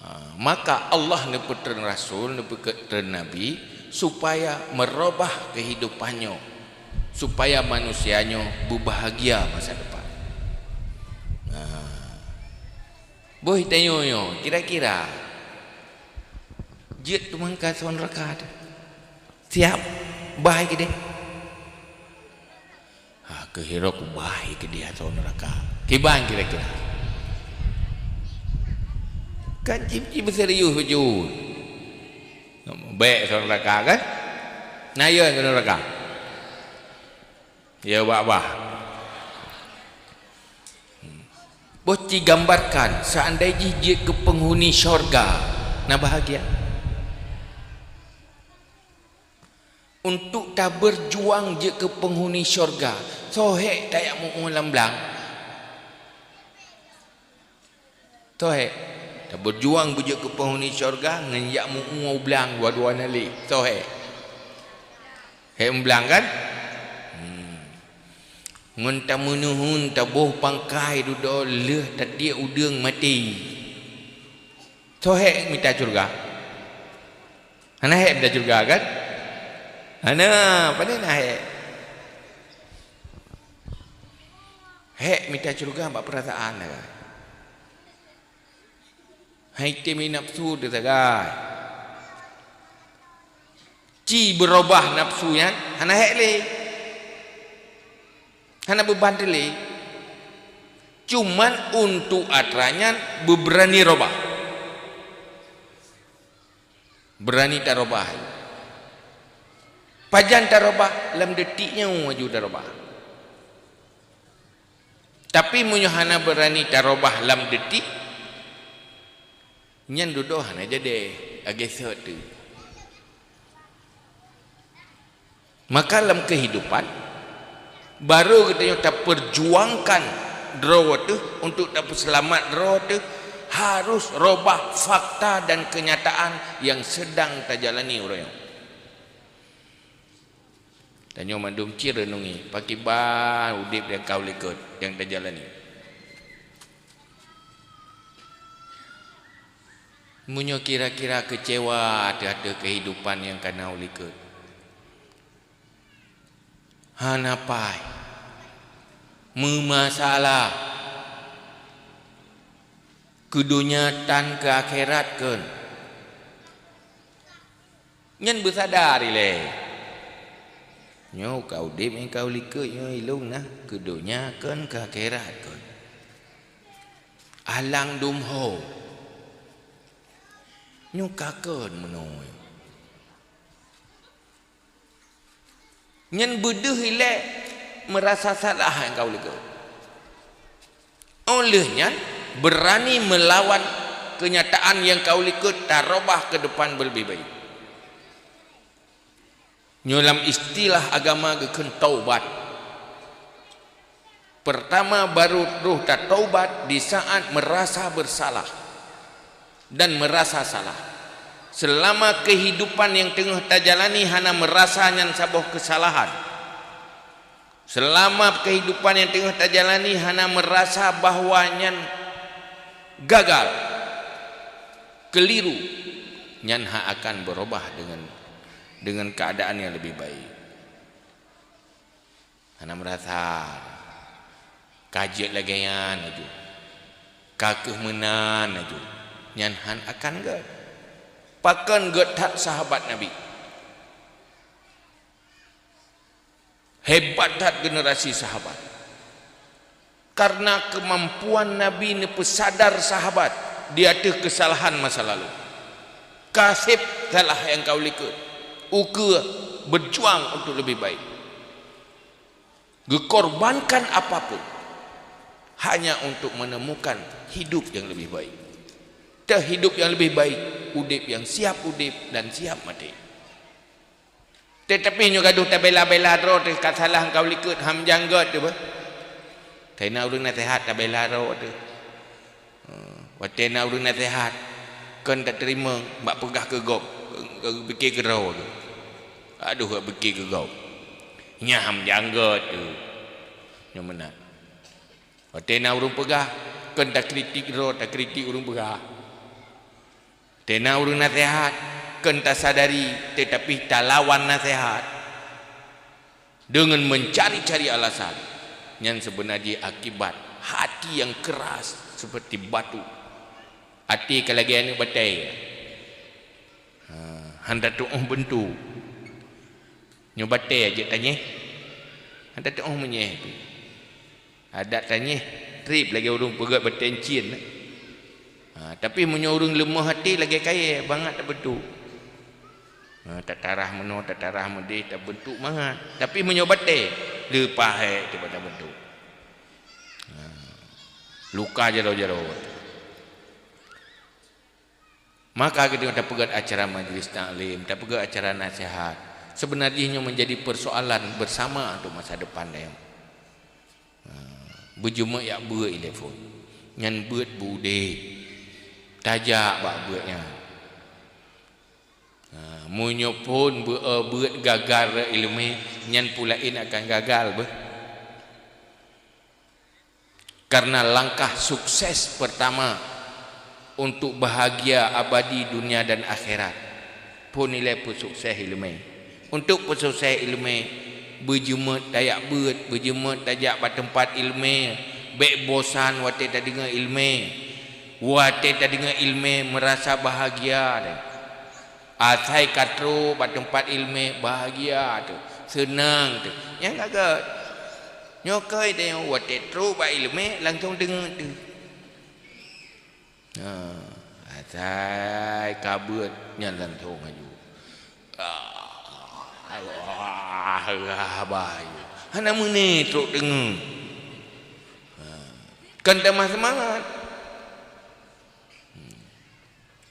Ha, maka Allah neupeutreun rasul, neupeutreun nabi supaya meurubah keuhidupan nyoe, supaya manusia nyoe beubahagia masa depan. Ha. Boh tanyoe nyoe, kira-kira jeuet teuma keu asoe neuraka teuh? Siap bah keudéh? Ha, keuhirok bah keudéh asoe neuraka. Kiban kira-kira. Kan cit-cit beuserius beujeuet. Bèk asoe neuraka kan? Na yö keu neuraka? Ya, bah-bah. Boh ci gambarkan, seandai jih jeuet keu penghuni syurga, na bahagia. Untuk tabeurjuang jeuet keu penghuni syurga, soe hék tajak meu-ueng lam blang? Soe hék? Tabeujuang beujeuet keu penghuni syurga ngon jak meu-ueng u blang dua-dua na lé. Soe hék? Hék u blang kan? Hmm. Ngon tameunuhun taboh pangkai dudoe lheueh tatiek udeueng maté. Soe hék mita syurga? Hana hék mita syurga kan? Hana, pane na hék. Hék mita syurga bak peurasaan sagai. Hai teuh mi nafsu teuh sagai. Ci beurubah nafsu nyan hana hék lé. Hana beuban teuh lé. Cuman untuk atra nyan beubeurani rubah. Beurani tarubah. Pajan tarubah? Lam detik nyoe aju tarubah. Tapi meunyoe hana beurani tarubah lam detik, nyan dudoe hana jadi, lagèe sot teuh. Maka lam kehidupan, barô geutanyoe tapeurjuangkan droe teuh untuk tapeuseulamat droe teuh, harus robah fakta dan kenyataan nyang seudang tajalani uroe nyoe. Tanyoe mandum cit reunungi, pakriban udép nyang ka u likot nyang tajalani. Meunyoe kira-kira keucewa ateueh-ateueh keuhidupan nyang ka na u likot, hana pai, meumasalah, keu donya tan keu akhirat kon. Nyan beusadar ilèe. Nyoe ka udeb nyang ka u likot nyoe ilong na, keu donya kon, keu akhirat kon. Alang dum ho. Nyoe ka kon meunoe. Nyan beudeuh ilée meurasa salah nyang ka u likot. Óh lheueh nyan, beurani meulawan keunyataan nyang ka u likot, tarubah keu depan beuleubeh baik. Nyoe lam istilah agama geukheun taubat. Pertama baru troh tataubat di saat meurasa beursalah dan meurasa salah. Seulama keuhidupan nyang teungoh tajalani hana meurasa nyan saboh keusalahan. Seulama keuhidupan nyang teungoh tajalani hana meurasa bahwa nyan gagal, keuliru, nyan hana akan beurubah deungon, deungon keuadaan nyang leubeh baik. Hana meurasa ka jeuet lagée nyan laju, ka kheueh meunan laju, nyan hana akan gét. Pakon gét that sahabat Nabi. Hebat that generasi sahabat. Karena keumampuan Nabi neupeusadar sahabat di ateueh keusalahan masa lalu. Ka seb salah nyang ka u likot, ukeue beujuang untuk leubeh baik. Geukorbankan apapun hanya untuk menemukan hidup nyang leubeh baik. Teuh hidup nyang leubeh baik, udeb nyang siap udeb dan siap maté. Teutapi nyoe gadoh tabela-bela droe teuh ka salah nyang ka u likot, hana meujan gét teuh beuh. Teuna ureuëng naseuhat tabela droe teuh. Watée na ureuëng naseuhat, kon tateurimong, bak peugah keu gob, pike keudroe geuh. Aduh, bak pike keu gob. Nyan hana meujan gét teuh. Nyoe meunan. Watée na ureuëng peugah, kon takritik droe, takritik ureuëng peugah. Watée na ureuëng naseuhat, kon tasadari, teutapi talawan naseuhat. Deungon meucari-cari alasan, nyan seubeuna jih akibat hati nyang keuras seperti batu. Até ka lagée aneuëk batée, ha, hana tatuoh beuntuk. Nyoe batée jeuet tanyeh, hana tatuoh menyeh pih. Adak tanyeh treb lagée ureuëng peugét batée cien. Ha, tapi meunyoe ureuëng leumoh até lagée kayée, bangat tabeuntuk. Ha, tatarah meunoe, tatarah meudeh, tabeuntuk mangat. Tapi meunyoe batée, leupah hék tieb tabeuntuk. Ha, luka jaroe-jaroe. Maka keudeh tapeugét acara majlis taklim, tapeugét acara naseuhat, seubeuna jih nyoe meunjadi peusoalan beusama untuk masa depan tanyoe. Ha, beujeumeuk jak beuet ilée phon. Nyan beuet beu udeb. Tajak bak beuet nyan. Ha, meunyoe phon beu-, beuet gagal rot iéleumé, nyan peue laén akan gagal beuh. Karena langkah sukses pertama untuk bahagia abadi dunia dan akhirat, phon ilée peusukses iéleumé. Untuk peusukses iéleumé, beujeumeuk tajak beuet, beujeumeuk tajak bak teumpat iéleumé, bék bosan watée tadeungoe iéleumé. Watée tadeungoe iéleumé meurasa bahagia deh. Asai ka trok bak teumpat iéleumé, bahagia teuh, seunang teuh. Nyang ka gét. Nyoe keuh tanyoe watée trok bak iéleumé langsong deungoe teuh. Ha, asai ka beuet nyan langsong laju. Ah, Allah, Allah, bah, hana meuné trok deungoe. Ha, kan tamah seumangat.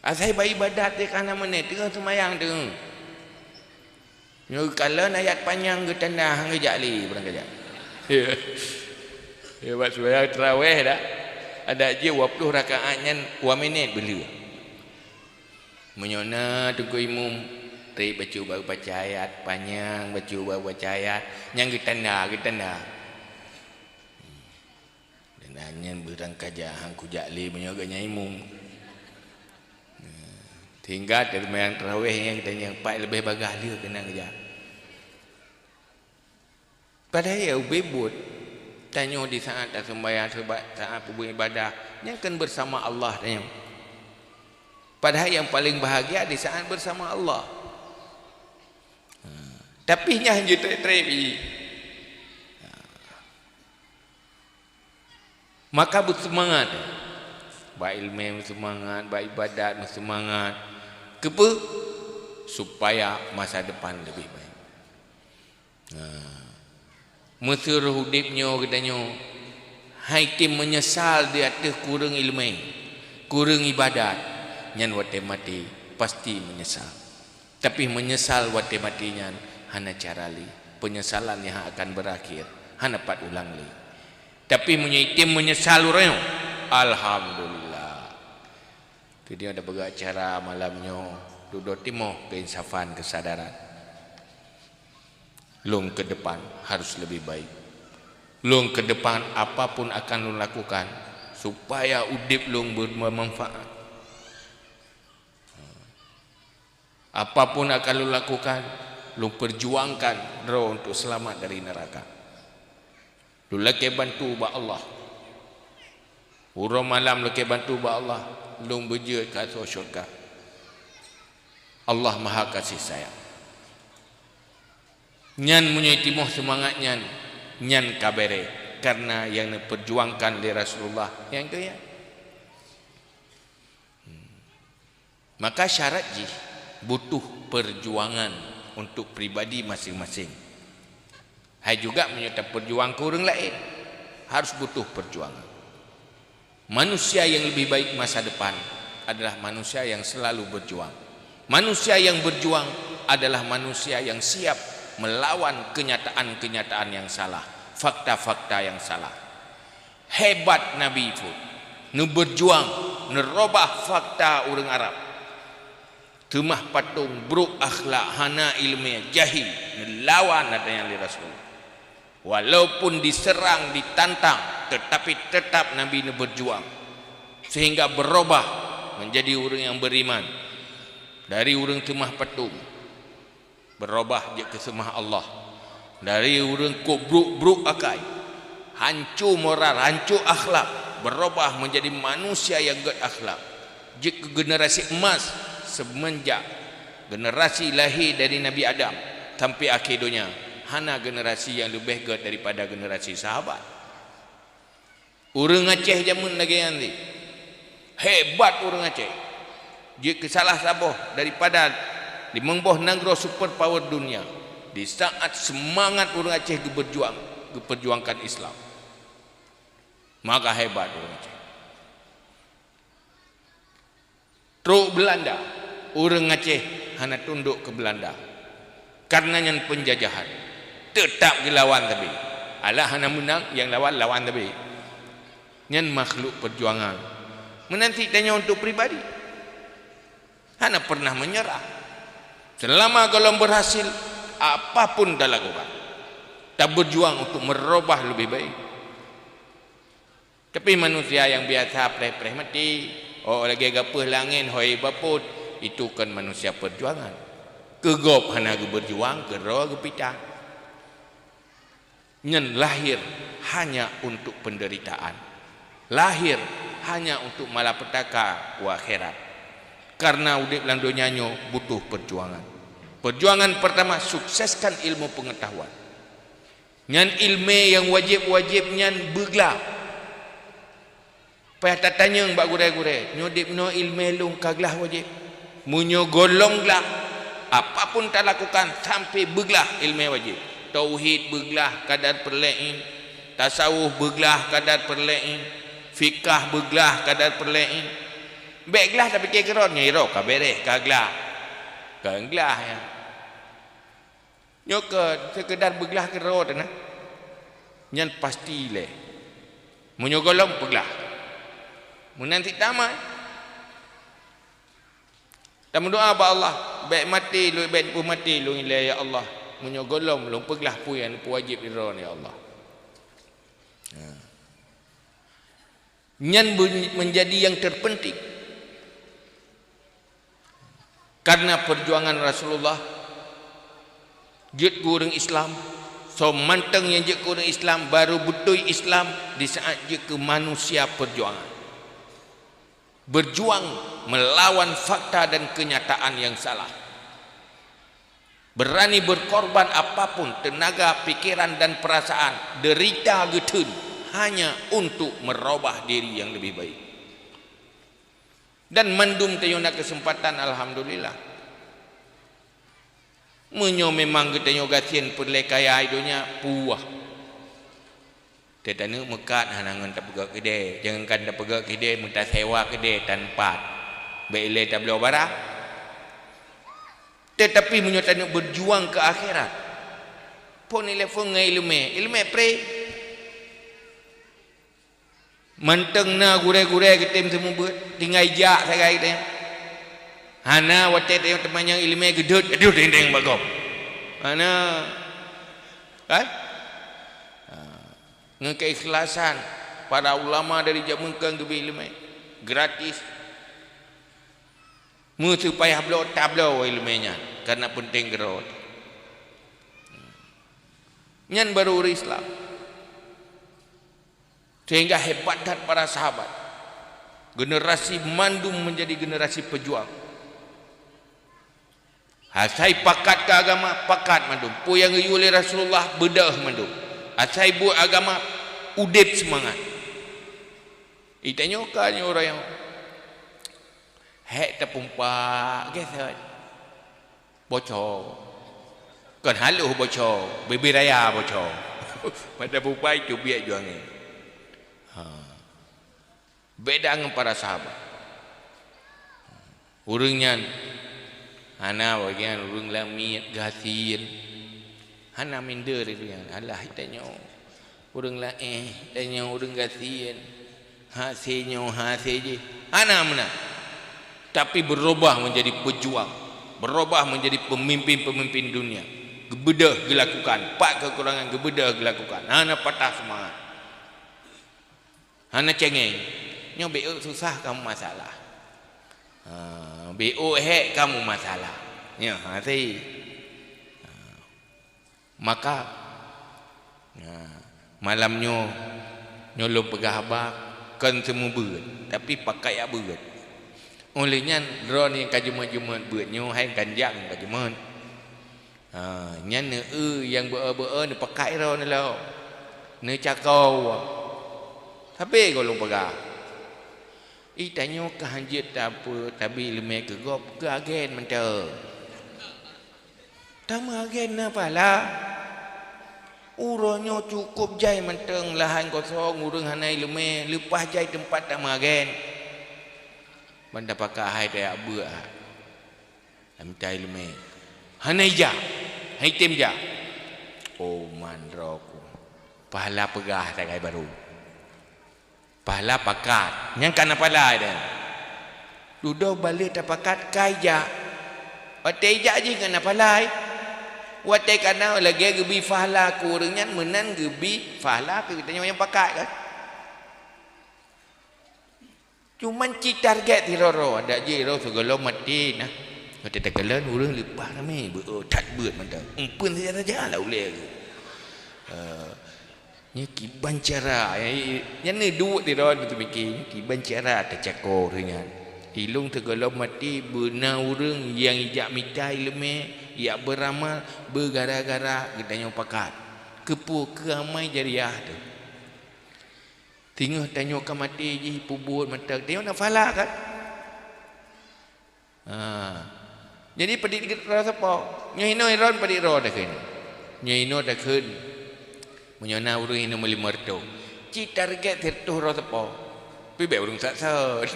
Asai bak ibadat teuh ka hana meuné, teungoh seumayang teungoh. Nyoe kalon ayat panyang geutanda han geujak lé barangkaja. Ya, bak seumayang taraweh dak. Adak jih dua ploh rakaat nyan dua minét beuleueh. Meunyoe na teungku imum, treb bacut baru baca ayat panyang, bacut baru baca ayat, nyan geutanda, geutanda. Dan nyan barangkaja han kujak lé meunyoe geuhnyan imum. Sehingga teuseumayang taraweh nyan geutanyoe pat leubeh bagaih lé keunan geujak. Padahai ubé buet tanyoe di saat taseumayang, saat peubuet ibadah, nyan kan bersama Allah tanyoe. Padahai nyang paleng bahagia di saat bersama Allah. Ha. Tapi nyan jeuet treb-treb i. Maka beuseumangat. Bak ileumèe beuseumangat, bak ibadat beuseumangat. Keupeue? Supaya masa depan leubeh baik. Nah, meuseuroh udeb nyoe geutanyoe hai tem meunyeusal di ateueh kureueng ileumèe, kureueng ibadat, nyan watèe maté pasti meunyeusal. Tapi meunyeusal watèe maté nyan hana cara lé. Peunyesalan nyang akan beurakhé, hana pat ulang lé. Tapi meunyoe item meunyeusal uroe nyoe, alhamdulillah. Keudeh tapeugah acara malam nyoe, dudoe timoh keuinsafan, keusadaran. Lôn keu depan harus leubeh baik. Lôn keu depan, apapun akan lôn lakukan supaya udeb lôn ber-, bermanfaat. Apapun akan lôn lakukan, lôn peujuangkan droe untuk seulamat dari neuraka. Lôn lakèe bantu bak Allah. Uroe malam lakèe bantu bak Allah, lôn beujeuet keu asoe syeuruga. Allah Maha Kasih Sayang. Nyan meunyoe timoh seumangat nyan, nyan ka bèrèh, kareuna nyang neupeujuangkan lé Rasulullah nyang keu nyan. Maka syarat jih butuh peujuangan untuk pribadi maséng-maséng. Hai juga meunyoe tapeujuang keu ureuëng laén, harus butuh peujuangan. Manusia yang lebih baik masa depan adalah manusia yang selalu berjuang. Manusia yang berjuang adalah manusia yang siap melawan kenyataan-kenyataan yang salah, fakta-fakta yang salah. Hebat Nabi phon, neubeujuang, neurobah fakta ureuëng Arab. Teumah patong, brok akhlak, hana iéleumé, jahé, neulawan ata nyang lé Rasulullah. Walaupun diserang, ditantang, tetapi tetap Nabi neubeujuang, sehingga berubah menjadi ureuëng yang beriman, dari ureuëng teumah patong. Beurubah jeuet keu seumah Allah. Dari ureuëng kok brok-brok akai, hanco moral, hanco akhlak, beurubah menjadi manusia nyang gét akhlak. Jeuet keu generasi emas, seumenjak generasi lahé dari Nabi Adam sampai akhé donya, hana generasi nyang leubeh gét daripada generasi sahabat. Ureuëng Aceh jameun lagée nyan cit. Hebat ureuëng Aceh. Jeuet keu salah saboh daripada limong boh nanggroe super power dunia di saat seumangat ureuëng Aceh geubeujuang, geupeujuangkan Islam. Maka hebat ureuëng Aceh. Trok Beulanda, ureuëng Aceh hana tundok keu Beulanda. Kareuna nyan peunjajahan, teutap geulawan sabe. Alah hana meunang, nyang lawan, lawan sabe. Nyan makhluk peujuangan. Meunan cit tanyoe untuk pribadi. Hana pernah menyerah. Selama gohlom berhasil, apapun talakukan, tabeujuang untuk meurubah leubeh baik. Tapi manusia nyang biasa preh-preh maté, oh lagée gapeuh langét hôi bapot, itu kon manusia peujuangan. Keu gob hana geubeujuang, keudroe geupitang. Nyan lahé hanya untuk penderitaan. Lahé hanya untuk malapetaka u akhirat. Karena udeb lam donya nyoe butuh perjuangan. Perjuangan pertama, sukseskan ilmu pengetahuan. Nyan iéleumé nyang wajéb-wajéb nyan beuglah. Payah tatanyong bak gurée-gurée, "Nyoe dibnoe iéleumé lôn ka glah wajéb?" Meunyoe gohlom glah, apapun talakukan sampai beuglah iéleumé wajéb. Tauhid beuglah kadar peureulée, tasawuf beuglah kadar peureulée, fikah beuglah kadar peureulée. Bék glah tapike keudroe nyoe, "Iro ka béréh, ka glah." Kon glah nyan. Nyoe keu seukeudar beuglah keudroe teuh na. Nyan pasti lé. Meunyoe gohlom peuglah. Meunan cit tamai. Tameudoa bak Allah, "Bék maté lôn, bék peumaté lôn ilée ya Allah. Meunyoe gohlom lôn peuglah peue nyang neupeuwajéb di droeneuh ya Allah." Nyan beu-, menjadi yang terpenting. Karena perjuangan Rasulullah jeuet keu ureuëng Islam, soe mantong nyang jeuet keu ureuëng Islam baru beutôi Islam di saat jeuet keu manusia perjuangan. Berjuang melawan fakta dan kenyataan yang salah. Berani berkorban apapun tenaga, pikiran, dan perasaan, derita geutheun hanya untuk merubah diri yang lebih baik. Dan mandum tanyoe na kesempatan, alhamdulillah. Meunyoe memang geutanyoe gasien peureulée kaya donya, puwah. Teutanyoe meukat hana ngon tapeugét keudée, jangankan tapeugét keudée, meutaseuwa keudée tan pat. Bék ilée tabloe barang. Teutapi meunyoe tanyoe beujuang keu akhirat, phon ilée phon ngon iéleumé, iéleumé pré. Mantong na gurée-gurée geutem seumeubeuet, tinggai jak sagai geutem. Hana watée tanyoe teumanyong iéleumé geudeuet, aduh deng-deng bak gob. Hana. Kan? Ha. Ngon keikhlasan, para ulama dari jameun keu geubri iéleumé gratis. Meuseu payah bloe, tabloe iéleumé nyan, karena peunteng keudroe. Nyan baru ureuëng Islam. Sehingga hebat that para sahabat. Generasi mandum menjadi generasi pejuang. Asai pakat keu agama, pakat mandum. Peue nyang geuyue lé Rasulullah, beudôh mandum. Asai buet agama, udeb seumangat. Itanyoe ka nyoe ureuëng nyang hék tapumpak, geuseuet. Bocor. Kon halôh bocor, bibir raya bocor. Pada bubai teubiet juangan. Ha. Beda ngon para sahabat. Ureuëng nyan hana bagian ureuëng lamiet gasien. Hana minder ureuëng nyan. Alah, tanyoe. Ureuëng laén, tanyoe ureuëng gasien, hase nyoe, hase jih, hana meunan. Tapi berubah menjadi pejuang, berubah menjadi pemimpin-pemimpin dunia. Geubeudôh geulakukan, pat keukurangan geubeudôh geulakukan. Hana patah seumangat. Hana cengeng. Nyoe bék susah kamu masalah. Ha, bék hék kamu masalah. Nyoe, hase. Maka, nah, malam nyoe, nyoe lôn peugah haba kon seumeubeuet, tapi pakat jak beuet. Óh lheueh nyan, droeneuh nyang ka jeumeut-jeumeut beuet nyoe hai kan jak ngon ka jeumeut. Ha, nyan neu-eu nyang beu-eu-beu-eu neupakat droeneuh lom. Neucako. Tapi goh lôn peugah, itanyoe ka hanjeuet tapeue tabi leumé keu gob keu agen mantong. Tameuagen na pahala. Uroe nyoe cukup jai mantong lahan kosong, ureuëng hana iéleumé, leupah jai teumpat tameuagen. Ban tapakat hai tajak beuet ha. Lam tai leumé. Hana ijak. Hai tem jak. Oh, mandro ku. Pahala peugah sagai baru. Pahala pakat. Nyang ka na pahala dah. Dudoe balek tapakat ka ijak. Watée ijak jih ka na pahala. Watée ka na lagée geubi pahala keu ureuëng nyan meunan geubi pahala keu geutanyoe nyang pakat kan. Cuman cit target sidroe-droe, adak jih droe sigohlom maté nah. Watée takalon ureuëng leupah ramé, beu-o that beuet mantong. Umpeuen saja-saja lah ulée tu. Eh, Nyoe kiban cara, nyan neuduek sidroe teumiké, kiban cara tacako ureuëng nyan. Ilong sigohlom maté beuna ureuëng nyang ijak mita iéleumé, ijak beuramal, beugara-gara geutanyoe pakat. Keupeue keu amai jariah teuh. Singoh tanyoe ka maté jih peubuet mantong, tanyoe na pahala kan? Ha. Jadi padit droe sapo? Nyoe hinoe droe padit droe takheun. Nyoe hinoe takheun. Meunyoe na ureuëng hinoe meulimong reutôh. Cit target sireutôh droe sapo? Pi bék ureuëng sat-sat.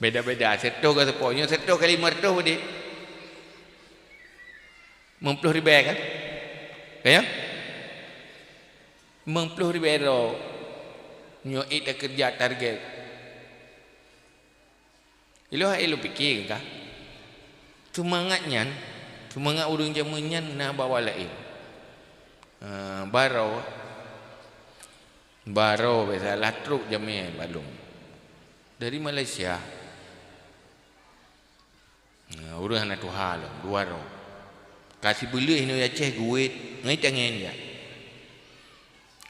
Beda-beda sireutôh droe sapo. Nyoe sireutôh kali limong reutôh padit? Limong ploh ribée kan? Ka ya? Limong ploh ribée droe. Nyoe ék takeureuja target. Ilôn hai lôn pike ka. Seumangat nyan, seumangat ureuëng jameun nyan na bawa laén. Ha, baroe, baroe biasa lah trok jamé balong. Dari Malaysia. Ha, ureuëng hana tuha lom, dua droe. Ka sibeuleueh inoe Aceh geuwet, ngai tangen jak.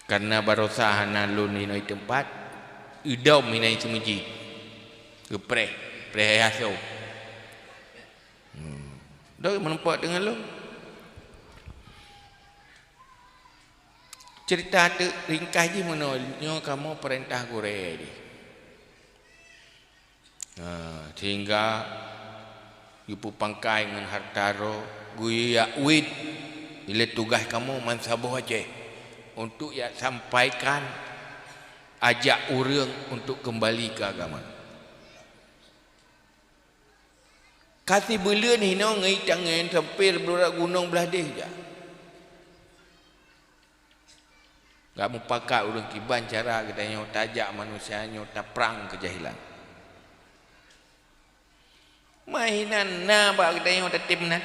Kareuna barosa hana lôn inoe teumpat, eudom inoe seumeujid. Geupreh, preh ayah soe. Hmm. Doi meureumpok deungon lôn. Ceurita teuk ringkah jih meunoe, nyoe kamoe peurintah gurée jih. Ha, sehingga geupeupangkai ngon hareuta droe, geuyue jak wét, ilée tugaih kamoe bansaboh Aceh untuk jak sampaikan, ajak ureuëng untuk keumbali keu agama. Ka sibuleuen hinoe ngon tangieng sampoe beurat gunong blaih deh jak. Ka mupakat ureuëng kiban cara geutanyoe tajak manusia nyoe taprang keujahilan. Meunan na bak geutanyoe tatem na.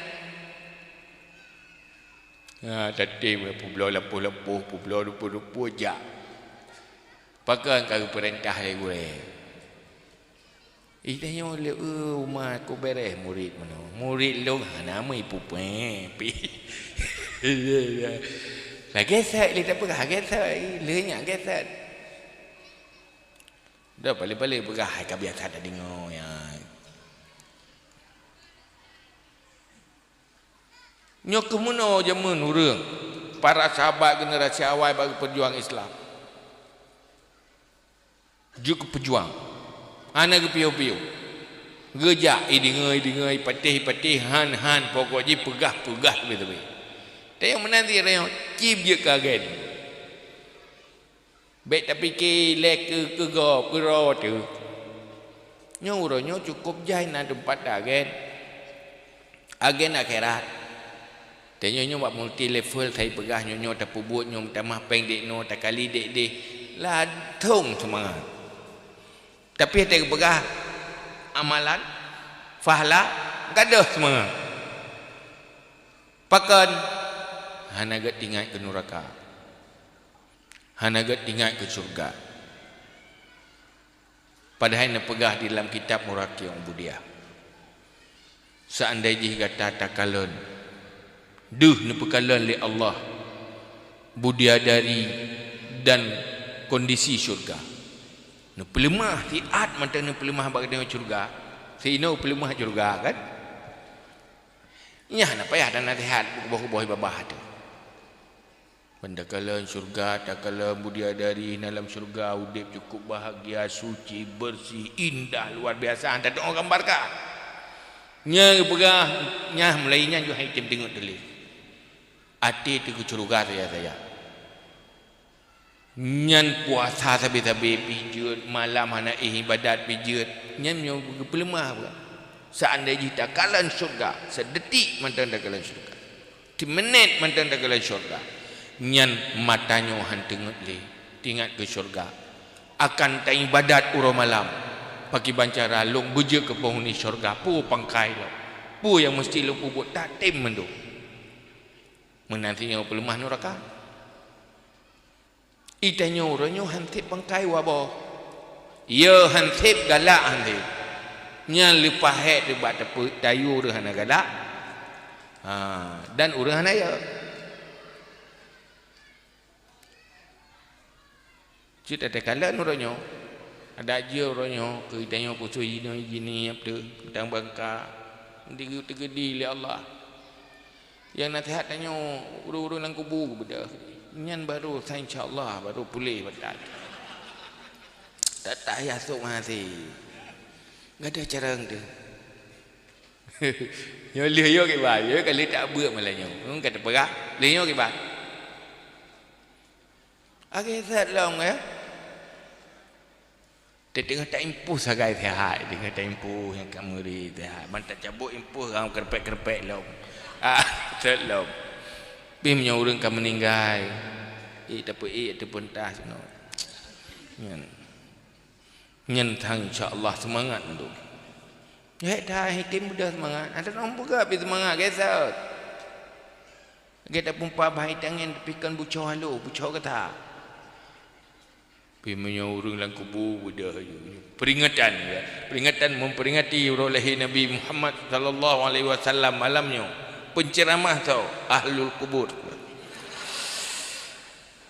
Ha, tatem peubloe lampôh-lampôh, peubloe rupa-rupa jak. Pakon ka geupeurintah lé gurée. Ih, tanyoe lé, "Eu, uma, kok beres murit meunoe? Murit lôn hana meupupée pih." Lagée sat lé tapeugah, lagée sat, lé nyak lagée sat. Dah paléng-paléng peugah hai ka biasa tadeungoe, ya. Nyoe keuh meunoe jameun ureuëng, para sahabat generasi awai bak geupeujuang Islam. Jeuet geupeujuang. Hana geupiôh-piôh. Geujak, i deungoe, i deungoe, i patéh, i patéh, han, han, pokok jih peugah, peugah, teubi-teubi. Tapi nyang meunan cit rayeuk, cit jeuet keu agen. Bék tapike lé keu, keu gob, keu droe teuh. Nyoe uroe nyoe cukôp jai na teumpat agen. Agen akhirat. Tanyoe nyoe bak multi level, sai peugah nyoe, nyoe tapeubuet, nyoe tamah péng dék noe, takali dék deh. Ladôm seumangat. Tapi watée geupeugah amalan, fahla, gadôh seumangat. Pakon? Hana gét ingat keu nuraka. Hana gét ingat keu syurga. Padahai neupeugah di dalam kitab Maraqiul Ubudiyah, seandai jih gata takalon, deuh neupeukalon lé Allah bidadari dan kondisi syurga. Neupeuleumah, siat mantong neupeuleumah bak geutanyoe syurga. Sinoe peuleumah syurga, kan? Nyan hana payah dan naseuhat beukuboh-kuboh babah teuh. Ban takalon syurga, takalon bidadari na lam syurga, udeb cukôp bahagia, suci, beureuséh, indah, luar biasa, hana tatu'oh gambar ka. Nyan geupeugah, nyan mulai nyan jeuet hai tem teungeut teuh lé. Até teuh keu syurga saja-saja. Nyan puasa sabe-sabe pih jeuet, malam hana éh ibadat pih jeuet. Nyan nyoe geupeuleumah bukan? Seandai jih takalon syurga, seudeutik mantong takalon syurga. Simeunét mantong takalon syurga, nyan mata nyoe han teungeut lé, teuingat keu syurga. Akan taibadat uroe malam, pakriban cara lôn beujeuet keu peunghuni syurga, peue pangkai lôn, peue nyang meuseuti lôn peubuet, tatem mandum. Meunan cit nyoe peuleumah nuraka. Itanyoe uroe nyoe han sép pangkai waboh. Yo han sép, galak han sép. Nyan leupah hék teuh bak teupeu-, tayue ureuëng hana galak. Ha, dan ureuëng hana yo. Cit takalon uroe nyoe. Adak jeuet uroe nyoe keu itanyoe khusos jinoe jinieb teuh, tang bangka. Di-, teugeudi lé Allah. Nyang naseuhat tanyoe ureuëng-ureuëng lam kubu beudôh. Nyan baru sa insya Allah baru puléh batat. Tak payah sok meuhasé. Gadôh carông teuh. Nyoe lheueh yoh kiban, yoh ka lheueh tak beuet malam nyoe. Hmm, ka teupeugah, lheueh nyoe kiban. Akhé that lom, ya. Teungoh taimpôh sagai sihat, teungoh taimpôh nyang ka meuri sihat. Ban tacabot impôh rang keureumpek-keureumpek lom. Ah, that lom. Pih meunyoe ureuëng ka meuninggai, ék tapeuék ateueh peuntas nyoe. Nyan. Nyan thang insya Allah seumangat mandum. Hék that hitem beudôh seumangat. Ada ureuëng peugah pih seumangat, gét that. Gét tapeumpah bah itangen tapi kon bucoe halo, bucoe gata. Pih meunyoe ureuëng lam kubu beudôh, peringatan, ya. Peringatan memperingati uroe lahé Nabi Muhammad sallallahu alaihi wasallam malam nyoe. Penceramah tau ahlul kubur.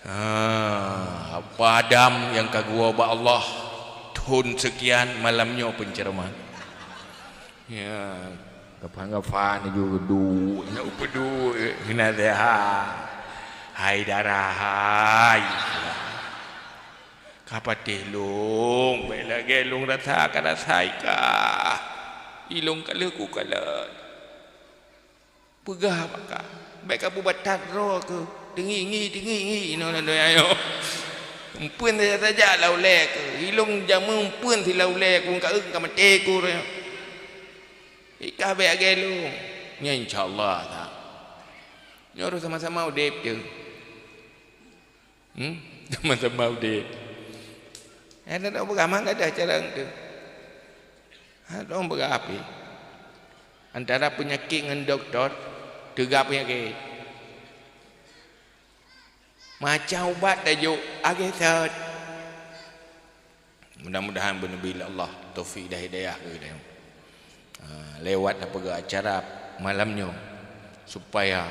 Ha, apa Adam nyang ka geuwoe bak Allah thon seukian malam nyoe penceramah. Ya. Gafan-gafan ju geuduek, nak peuduek, keunan sehat. Hai dara hai. Ka patéh lôn, bèk lagèe lôn rasa ka rasa i kah. I lôn ka lheueh kukalon. Peugah bak kah, bèk ka beubatat droe keuh. Teungi-ngi, teungi-ngi, inoe lam donya nyoe. Eumpeuen saja-saja lam ulèe keuh. I lôn jameun eumpeuen si lam ulèe keuh, ka eur ka maté keuh. I kah bèk lagèe lôn. Nyan insya Allah that. Nyoe sama-sama udép teuh. Hmm? Sama-sama udép. Hana dong peugah, man gadôh cara teuh. Hana dong peugah api. Antara peunyakét ngon dokto, teuga peunyakét. Macam ubat tajok, agé sot. Mudah-mudahan beuneubri lé Allah taufik dan hidayah keu geutanyoe. Ha, lewat tapeugah acara malam nyoe, supaya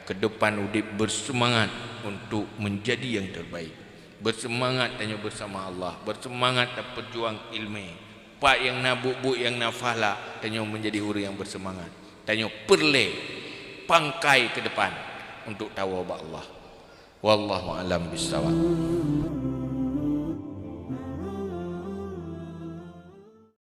ke depan udép berseumangat untuk menjadi yang terbaik. Berseumangat tanyoe bersama Allah, berseumangat tapeujuang ileumèe. Pat nyang na buet-buet nyang na pahala, tanyoe menjadi ureueng nyang berseumangat. Tanyoe peureulèe pangkai ke depan untuk tawoe bak Allah. Wallahu a'lam bissawab.